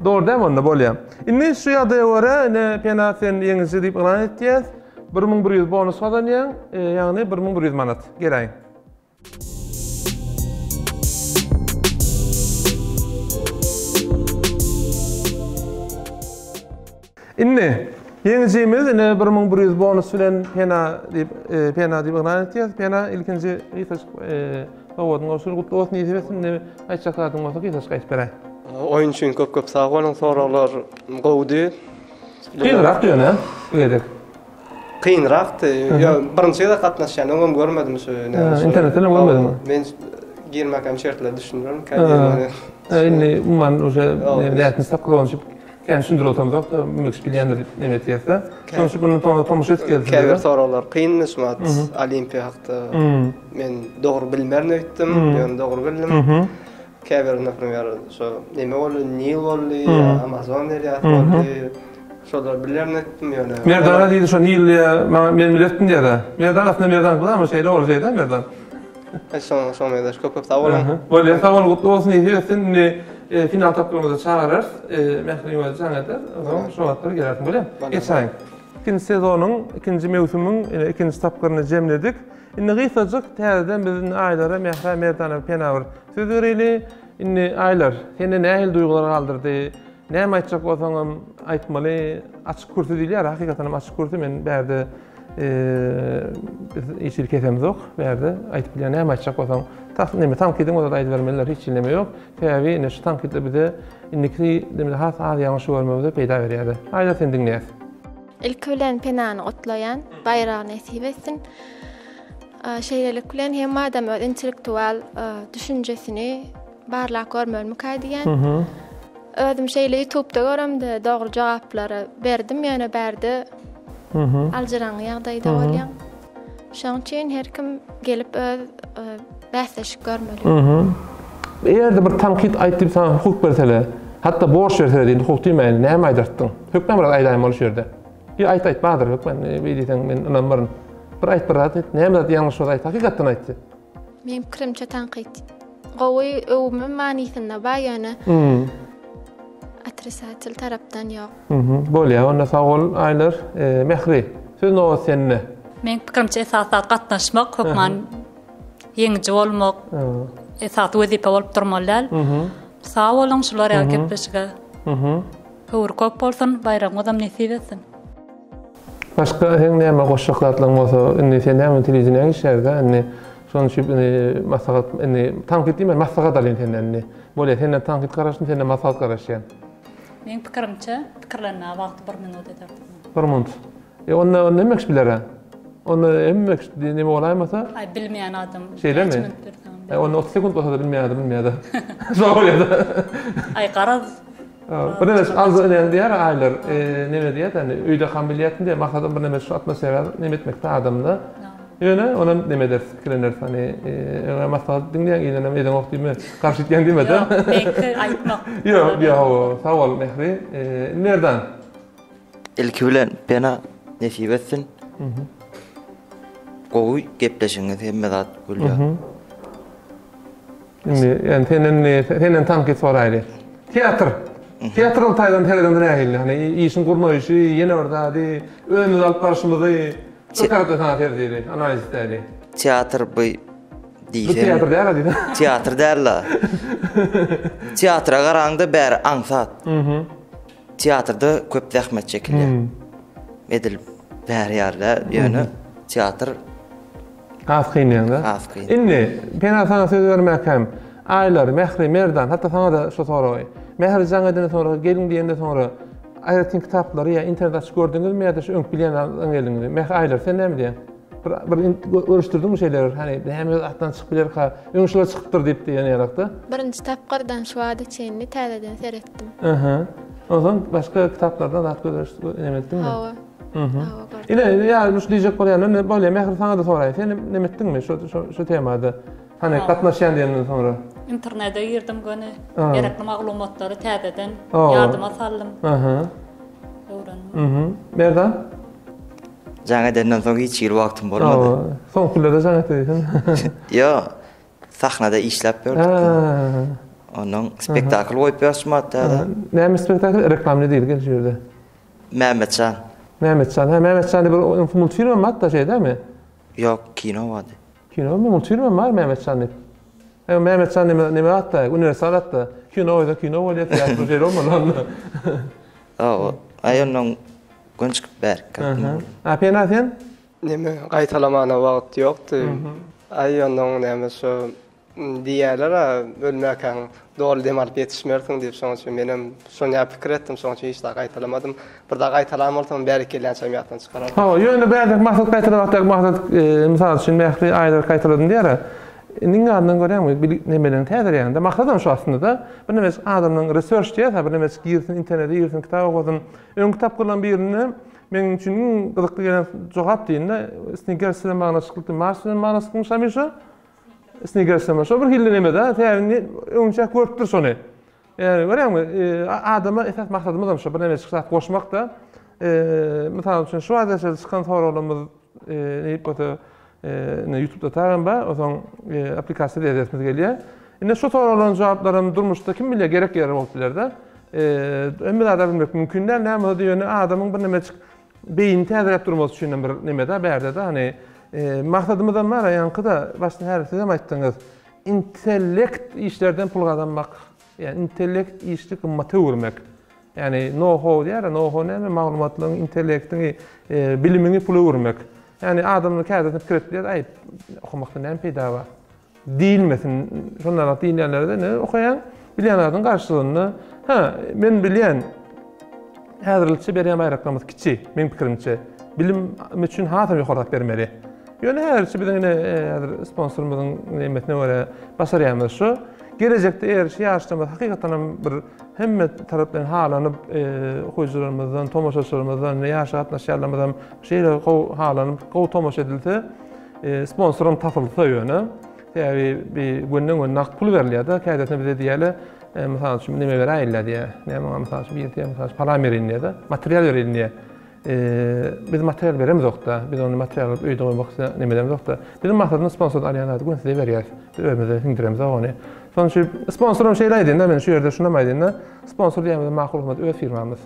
Speaker 1: Dogry dämi onda bolýar. Indi şu ýagdaýa görä ine Pena sen ýeňiji diýip yglan etýäs. 1100 bonus gazanýaň, ýagny 1100 manat. Geläýiň. Indi ýeňijimiz ine 1100 bonus bilen Pena diýip e, Pena diýip yglan etýäs. Pena ilkinji gysajyk e, sowgadyň gowşuryl gutly bolsun nesip etsin. Indi aýtjak zadyň bolsa gysajyk aýdyp beräý.
Speaker 5: Oýun üçin köp köp sag boluň. Soraglar gowudy.
Speaker 1: Kynrak ýöne bu gezek.
Speaker 5: Kynrakdy. Ýa birinji gezek gatnaşýan, öňem görmedim şu näme.
Speaker 1: Internetden hem görmediňmi?
Speaker 5: Men girmäkäm şertleri düşündirerin, käbir
Speaker 1: Indi umuman uje nätini tapgyr bolany üçin kän düşündirip oturamzok-da, mümkin bilýändir diýip neme etýäs-de. Şonuň üçin bundan soňra tomaşa edip gelsin.
Speaker 5: Käbir soraglar kyndy şu wagt Olimpiýa hakda. Men dogry bilmerin öýtdüm, ýöne dogry bildim. Käbir naprimer şo neme boldy, Nil boldy, ýa Amazon derýasy boldy. Şolary bilerin etdim ýöne.
Speaker 1: Merdana diýdi şo Nil diýä, maňa men biletdim diýä-de. Merdan aslynda Merdan gyz ama şeýle boldy şeýle Merdan.
Speaker 5: E şoň şoň meňzeş köp köp sag boluň.
Speaker 1: Bolýa sag bol gutly bolsun nesip etsin indi final tapgyrymyzda çagyrarys. Mähriň özi jaň eder. Onsoň şo wagtlar gelersiň bolýa. Geçäýiň. Ikinji sezonyň ikinji möwsümiň ikinji tapgyryny jemledik. Indi gysgajyk täzeden biz indi Aýlara, Mährä, Merdana we Pena bir söz bereli. Indi Aýlar, sende nähili duýgular galdyrdy? Näme aýtjak bolsaňam aýtmaly. Açyk kürsi diýilýär, hakykatdan hem açyk kürsi. Men bärde biz hiç hili kesemzok. Bärde aýdyp bilýän näme aýtjak bolsaň, tas neme tankydyň bolsa-da aýdybermeliler, hiç hili neme ýok. Sebäbi ine şu tankytlar bize indiki demde has az ýalňyş görmegimize peýda berýär. Aýlar seni diňleýäs.
Speaker 2: Ilki bilen Penany gutlaýan, baýragy nesip etsin. Şeýlelik bilen hemme adam öz intellektual düşünjesini barlap görmelimikä diýýän. Özüm şeýle ýutubda göremde dogry jogaplary berdim ýöne bärde aljyraňňy ýagdaýda bolýaň. Şoň üçin her kim gelip öz bäsleşik görmeli.
Speaker 1: Eger-de bir tankyt aýt diýip saňa hukuk berseler, hatda borç berseler diýin, hukuk diýmäýin, näme aýdartdyň? Hökman bir zat aýdaýmaly şu ýerde. Ýa aýt aýt Badyr hökman beý diýseň men ynanmaryn. Bir aýt bir zat aýt, näme zat ýalňyş bolsa aýt, hakykatdan aýt.
Speaker 2: Meň pikirimçe tankyt gowy öwme manysynda bar ýöne otrisatel tarapdan ýok.
Speaker 1: Bolýar onda sag bol Aýlar. Mähri, söz nobat sende.
Speaker 3: Meň pikirimçe esasy zat gatnaşmak, hökman ýeňiji bolmak esasy wezipe bolup durmaly däl. Sag boluň şular ýaly gepleşige. Höwri köp bolsun, baýragyňyzam nesip etsin.
Speaker 1: Başga seň näme goşjak zatlaryň bolsa, indi sen näme telewideniýä işlärde, indi şonuň üçin indi maslahat, indi tankyt diýmän maslahat alýan senden indi. Bolýar, senden tankyt garaşdym, senden maslahat garaşýan.
Speaker 3: Meň pikirimçe, pikirlenmäge wagty bir minut ederdim.
Speaker 1: Bir minut. E onda onda hemme kişi biler-ä. Onda hemme kişi neme bolaýmasa.
Speaker 3: Aý bilmeýän adam.
Speaker 1: Şeýlemi?
Speaker 3: Näçe minut berseň.
Speaker 1: E onda 30 sekunt bolsa-da bilmeýän adam bilmeýär-de. Şo bolýar-da.
Speaker 3: Aý garaz.
Speaker 1: Bir neme az näme diýer aýlar, neme diýer ýani öýde kam bilýärsin diýer, maksadym bir neme şu atmosfera neme etmekde adamda. Ýöne onam neme ederis, pikirleneris hany öňe maslahat diňleýän iýlenem edeňok diýme, garşy etýän diýme-de.
Speaker 3: Ýok, meňki aýtmak.
Speaker 1: Ýok, ýok, hawa, sag bol Mähri. Merdan.
Speaker 4: Ilki bilen Pena nesip etsin. Gowy gepleşigiňiz hemme zat gülýär.
Speaker 1: Indi ýani senden senden tankyt soraýly. Teatr. Teatral taýdan seredende nähili? Hani işiň gurnaýşy, ýene bir zady, özümizi alyp barşymyzy bir tarapdan saňa seredeli, analiz edeli.
Speaker 4: Teatr bu diýseň.
Speaker 1: Bu teatr däl-a diýseň.
Speaker 4: Teatr däl-a. Teatra garaňda bäri aňsat. Teatrda köp zähmet çekilýär. Edil bäri ýaly ýöne teatr
Speaker 1: Has kyn diýeňdä.
Speaker 4: Has kyn.
Speaker 1: Indi Pena saňa söz bermäkäm, Aýlar, Mähri, Merdan, hatda saňa-da şu soragy. Mähri jaň edenden soňra, geliň diýenden soňra aýratyn kitaplary ýa internet açyp gördüňizmi ýa-da şu öňki bilýän zadyňyzdan geldiňizmi? Mähri, Aýlar, sen näme diýýäň? Bir bir görüşdirdiňmi şeýle bir hani näme zatdan çykyp bilerka, öň şular çykypdyr diýip diýen ýalakda?
Speaker 2: Birinji tapgyrdan şu wagta çenli täzeden seretdim.
Speaker 1: Aha. Onsoň başga kitaplardan zat gözleş näme etdiňmi?
Speaker 2: Hawa. Hawa gördüm.
Speaker 1: Ine, ýa şu diýjek bolýan, ne bolýar, Mähri saňa-da soraýyn. Sen näme etdiňmi şu şu şu temada? Hani gatnaşýan diýenden soňra.
Speaker 3: Internete girdim göni. Gerekli maglumatlary täzeden ýadyma saldym.
Speaker 1: Aha.
Speaker 3: Öwrendim.
Speaker 1: Mhm. Merdan?
Speaker 4: Jaň edenden soň hiç hili wagtym bolmady.
Speaker 1: Soňky günlerde jaň etdi diýsene.
Speaker 4: Ýok, sahnada işläp ýördük. Ondan spektakl goýup ýörüs şu matda.
Speaker 1: Näme spektakl? Reklamny diýdi gel şu ýerde.
Speaker 4: Mämmetjan.
Speaker 1: Mämmetjan. Hä, Mämmetjan diýip bir multfilm bar hatda şeý dälmi?
Speaker 4: Ýok, kino bardy.
Speaker 1: Kino mu multfilm bar Mämmetjan diýip. Hä, Mämmetjan neme neme hatda, uniwersal hatda. Kino goýsa kino bolýar, teatr şeýle bolmaly onda.
Speaker 4: Hawa, aý ondan Gün çykyp bärik gaýtdym.
Speaker 1: A Pena sen?
Speaker 5: Neme gaýtalamana wagt ýokdy. Aý onnoň näme şo diýýärler-ä ölmäkäň doly dem alyp ýetişmersiň diýip şoň üçin menem şony ýa pikir etdim şoň üçin hiç zat gaýtalamadym. Bir zat gaýtalan bolsam bärik gelýänçäm ýatdan çykarardym.
Speaker 1: Hawa ýöne bärdäki maksat gaýtalamakdaky maksat mysal üçin Mähri Aýlar gaýtaladym diýýär-ä. Indi iň azyndan görýäňmi bil nemelerini täzeleýäňde maksadam şu aslynda-da birneme adamlaryň research diýýäs-ä birneme girsin internete girsin kitap okasyn Öňki tapgyrlaryň birinde meň üçin iň gyzykly gelen jogap diýende, Snickers bilen baglanyşykly, Mars bilen baglanyşyklymy şamişo? Snickers bilen. Şo bir hilli neme-de, sebäbi indi öňçäk görüpdir şony. Ýagny görýäňmi, adama esas maksadymyzam şo, birneme zat goşmak-da. Mysal üçin, şu wagta çykan soraglarymyz Neýip bolsa indi ýutubda tagam bar, onsoň applikasiýada edesimiz gelýär. Indi şu soraglaryň jogaplaram durmuşda kim bilýär gerek ýeri bolup biler-de. Hemme zady bilmek mümkin däl, näme bolsa-da ýöne adamyň bir nemejik beýnini täzeläp durmasy üçin hem bir neme-de bärde-de hany maksadymyzam bar ýaňky-da başda häzir sizem aýtdyňyz. Intellekt işlerden pul gazanmak, ýa intellekt işli gymmata öwürmek. Ýagny know-how diýýär-ä, know-how näme? Maglumatlaryň, intellektiňi, bilimiňi pula öwürmek. Ýagny adamlar kädesine pikir edip bilýär, aý, okamakdan näme peýda bar? Diýilmesin. Şondan diýilýänlere-de ne okaýaň? Bilýän zadyň garşylygynda, hä, men bilýän, häzirlikçe berýän baýraklarymyz kiçi, meň pikirimçe. Bilim üçin hasam ýokary zat bermeli. Ýöne häzirçe biziň ine häzir sponsorymyzyň nemesine görä başarýanymyz şu. Gelejekde eger şu ýaryşlarymyz hakykatdan hem bir hemme tarapdan halanyp, okyjylarymyzdan, tomaşaçylarymyzdan, ýaryşa gatnaşýanlarymyzam şeýle gowy halanyp, gowy tomaşa edilse, sponsoram tapylsa ýöne. Sebäbi bir gönden-göni nagt pul berilýär-de, kädesine bize diýýärler, mysal üçin neme beräýinler diýýär. Näme oňa mysal üçin biri diýýär, mysal üçin palam bereýin diýýär-de, material bereýin diýýär. Biz material beremizok-da, biz ony material alyp öýde goýmak isle neme edemizok-da. Biziň maksadymyz sponsordan alýan zady göni size berýäris. Biz özümize siňdiremizok ony. Şonuň üçin sponsoram şeýle aýdýan-da, men şu ýerde şunam aýdýan-da, sponsor diýýänimiz Makul Hyzmat öz firmamyz.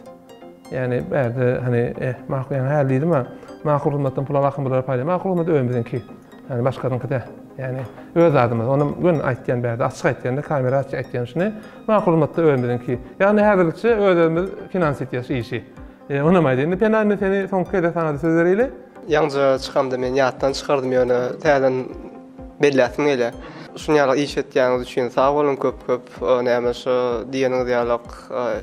Speaker 1: Ýagny bärde hany eh Makul ýaňy häli diýdim-ä, Makul Hyzmatdan pul alakym bulara paýlaýan. Makul Hyzmat özümiziňki. Ýagny başgasynyňky däl. Ýagny öz zadymyz. Onam göni aýtýan bärde açyk aýtýan-da, kamera açyk aýtýan şuny. Makul Hyzmatda özümiziňki. Ýagny häzirlikçe öz-özümiz finans etýäs şu işi. E, onam aýdy. Indi Pena indi seni soňky gezek saňa söz bereýli.
Speaker 5: Ýaňja çykamda men ýatdan çykardym ýöne täzeden belläsim gelýär. Şuny ýaly iş etýäňiz üçin sag boluň köp köp. Näme şu diýeniňiz ýalyk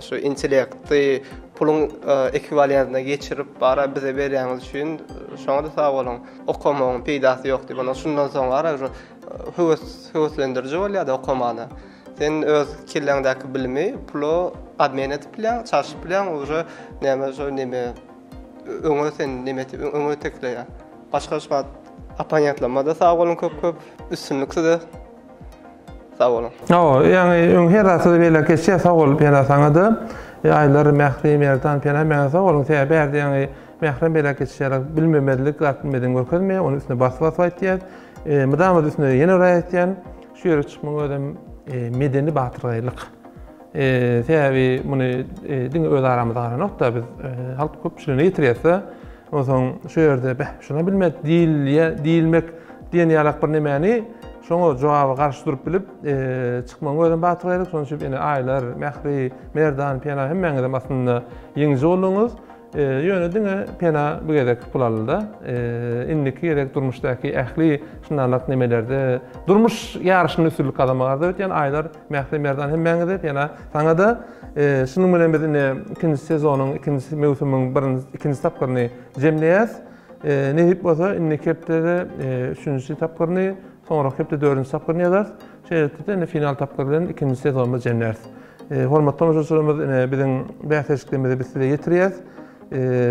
Speaker 5: şu intellekti puluň ekwiwalentine geçirip bara bize berýäňiz üçin şoňa-da sag boluň. Okamagyň peýdasy ýok diýip, ondan şundan soň bara höwes höweslendiriji bolýar-da okamana. Sen öz kelläňdäki bilimi pula obmen edip bilýäň, çalşyp bilýäň, uje näme şo neme öňe sen neme öňe itekleýär. Başga şu wagt opponentlerime-de sag boluň köp köp. Üstünlik size. Sag boluň.
Speaker 1: Hawa, ýaňy öň her zatda beýle geçýär, sag bol Pena saňa-da. Aýlar, Mähri, Merdan, Pena meňe sag boluň, sebäbi bärde ýaňy Mährem beýle geçýär, bilmemezlik zat bilmedigiňi görkezmeýär, onuň üstüne basyp-basyp aýtýar. Mydama üstüne ýene bir aýtýan. Şu ýere çykmagyň özem medeni batyrgaýlyk. Sebäbi muny diňe öz aramyzda galanok-da, biz halk köpçüligine ýetirýäs-de. Onsoň şu ýerde beh, şuna bilmek diýilýär, diýilmek diýen ýalak bir nemäni şoňa jogaba garşy durup bilip, çykmagyň özem batyrgaýlyk. Şonuň üçin ene Aýlar, Mähri, Merdan, Pena hemmäňizem aslynda ýeňiji bolduňyz. Ýöne diňe Pena bu gezek pul aldy-da. Indiki gezek durmuşdaky ähli şundanlak nemelerde durmuş ýaryşynda üstünlik gazanmagy arzuw etýän Aýlar, Mähri, Merdan hemmäňize, Pena saňa-da. Şunuň bilen biz indi ikinji sezonyň, ikinji möwsümiň birinji, ikinji tapgyryny jemleýäs. Nesip bolsa indiki hepdede üçünji tapgyryny, soňraky hepde dördünji tapgyryny ýazarys. Şeýlelikde indi final tapgyry bilen ikinji sezonymyzy jemläris. Hormatly tomaşaçylarymyz, ine biziň bäsleşiklerimizi biz size ýetirýäris.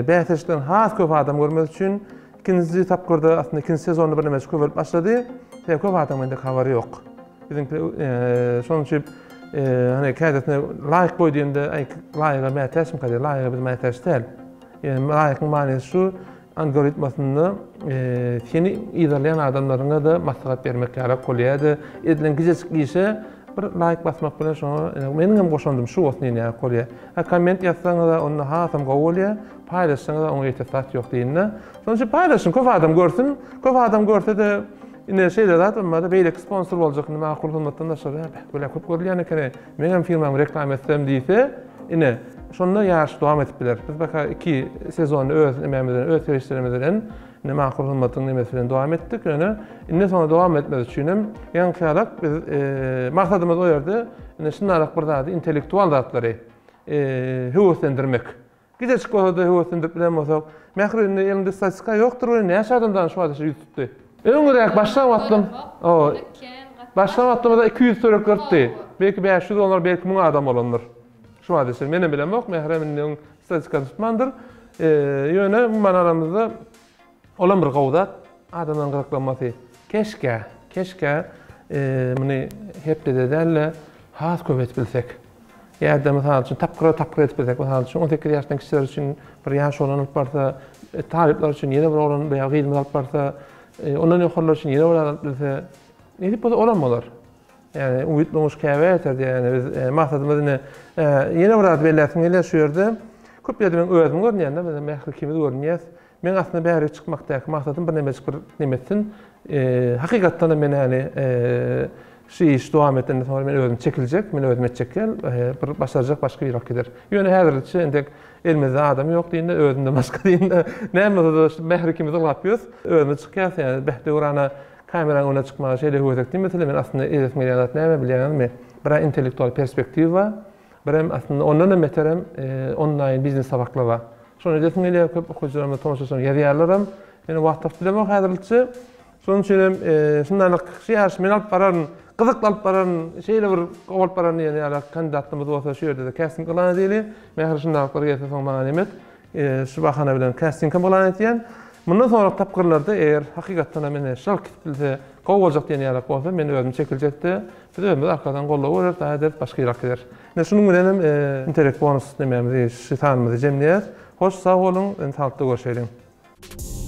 Speaker 1: Bäsleşikden has köp adam görmek üçin ikinji tapgyrda aslynda ikinji sezonda birneme köpelip başlady. Sebäbi köp adamyň entek habary ýok. Biziňki şonuň üçin hani kädesine laýk goý diýende, aý laýga mätäçmika diýýär. Laýga biz mätäç däl. Ýöne laýkyň manysy şu, algoritmasynda seni yzarlaýan adamlaryňa-da maslahat bermek ýarak bolýar-da, edilen kijejik işe bir laýk basmak bilen şoňa meniň hem goşandym şu bolsun diýen ýarak bolýar. Ha komment ýazsaňyz-a onda hasam gowy bolýar, paýlaşsaňyz-a oňa ýeter zat ýok diýende. Şonuň üçin paýlaşyň, köp adam görsün, köp adam görse-de ine şeýle zat bolmady, beýleki sponsor boljak indi makul hyzmatdan daşary, beh, bile köp görülýän ekeni, meňem firmamy reklama etsem diýse, ine, şonda ýaryş dowam edip biler. Biz baka iki sezony öz nemämiz bilen, öz serişdelerimiz bilen, ine makul hyzmatyň nemesi bilen dowam etdik. Ýöne indi soňra dowam etmez üçin hem ýaňky ýalak biz maksadymyz o ýerde ine şundarak bir zady, intellektual zatlary höweslendirmek. Gijejik bolsa-da höweslendirip bilen bolsak, Mähri indi eliňde statistika ýokdur welin näçe adamdan şu wagta ýüz tutdy? Öňräk başlan wagtym, o, başlan wagtymyzda 200 töwerek görüpdi. Belki 500 bolar, belki 1000 adam bolandyr. Şu wagta çenli menem bilemok, Mährem indi öň statistikasyny tutmandyr. Ýöne umuman aramyzda Olam bir gowy zat, adamlaryň gyzyklanmasy. Keşke, keşke muny hepdede däl-de, has köp edip bilsek. Ýa-da mysal üçin tapgyra-tapgyr edip bilsek. Mysal üçin 18 ýaşdan kiçiler üçin bir ýaş oglan alyp barsa, talyplar üçin ýene bir oglan ýa gyzymyz alyp barsa, ondan ýokarylar üçin ýene bir alyp bilse, nesip bolsa olam bolar. Ýagny umyt durmuş käbä ýeter diýýär. Ýagny biz maksadymyz ine ýene bir zat belläsim gelýär şu ýerde. Köp ýerde men özüm görünýän-de, biz Mähri ikimiz görünýäs. Meň aslynda bärik çykmakdaky maksadym birnemejik bir neme etsin. Hakykatdan-da men ýagny şu iş dowam etenden soňra men özüm çekiljek, men özüm etjek däl, bir başarjak başga biri alyp gider. Ýöne häzirlikçe entek elimizde adam ýok diýende, özümden başga diýende, näme bolsa-da şu Mähri ikimiz ylgap ýörüs. Özümiz çykýas ýagny beh döwrana Kameranyň öňüne çykmaga şeýle höwesek diýmesede men aslynda edesim gelýän zat näme bilýäňizmi? Bir-ä intellektual perspektiwa bar, birem aslynda ondanam beterem onlaýn biznes sapaklar bar. Şony edesim gelýär, köp okyjylarymyz, tomaşaçylarymyz ýazýarlaram. Ýöne wagt tapyp bilemok häzirlikçe. Şonuň üçin hem şundanlyk şu ýaryşy men alyp bararyn, gyzykly alyp bararyn, şeýle bir gowy alyp bararyn diýen ýaly kandidatlarymyz bolsa şu ýerde-de kasting yglan edeli. Mähri şundalyklar gelse soň maňa nemet. Şu bahana bilen kasting hem yglan etýän. Mundan soňraky tapgyrlarda eger hakykatdan hem ine şal gidip bilse gowy boljak diýen ýalak bolsa men özüm çekiljekde biz özümiz arkadan goldaw bereris daha ederis başga ýyrak gider. Ine şunuň bilen hem intellekt bonus nemämizi şu sanymyzy jemleýäs. Hoş sag boluň indi saglykda görşeýliň.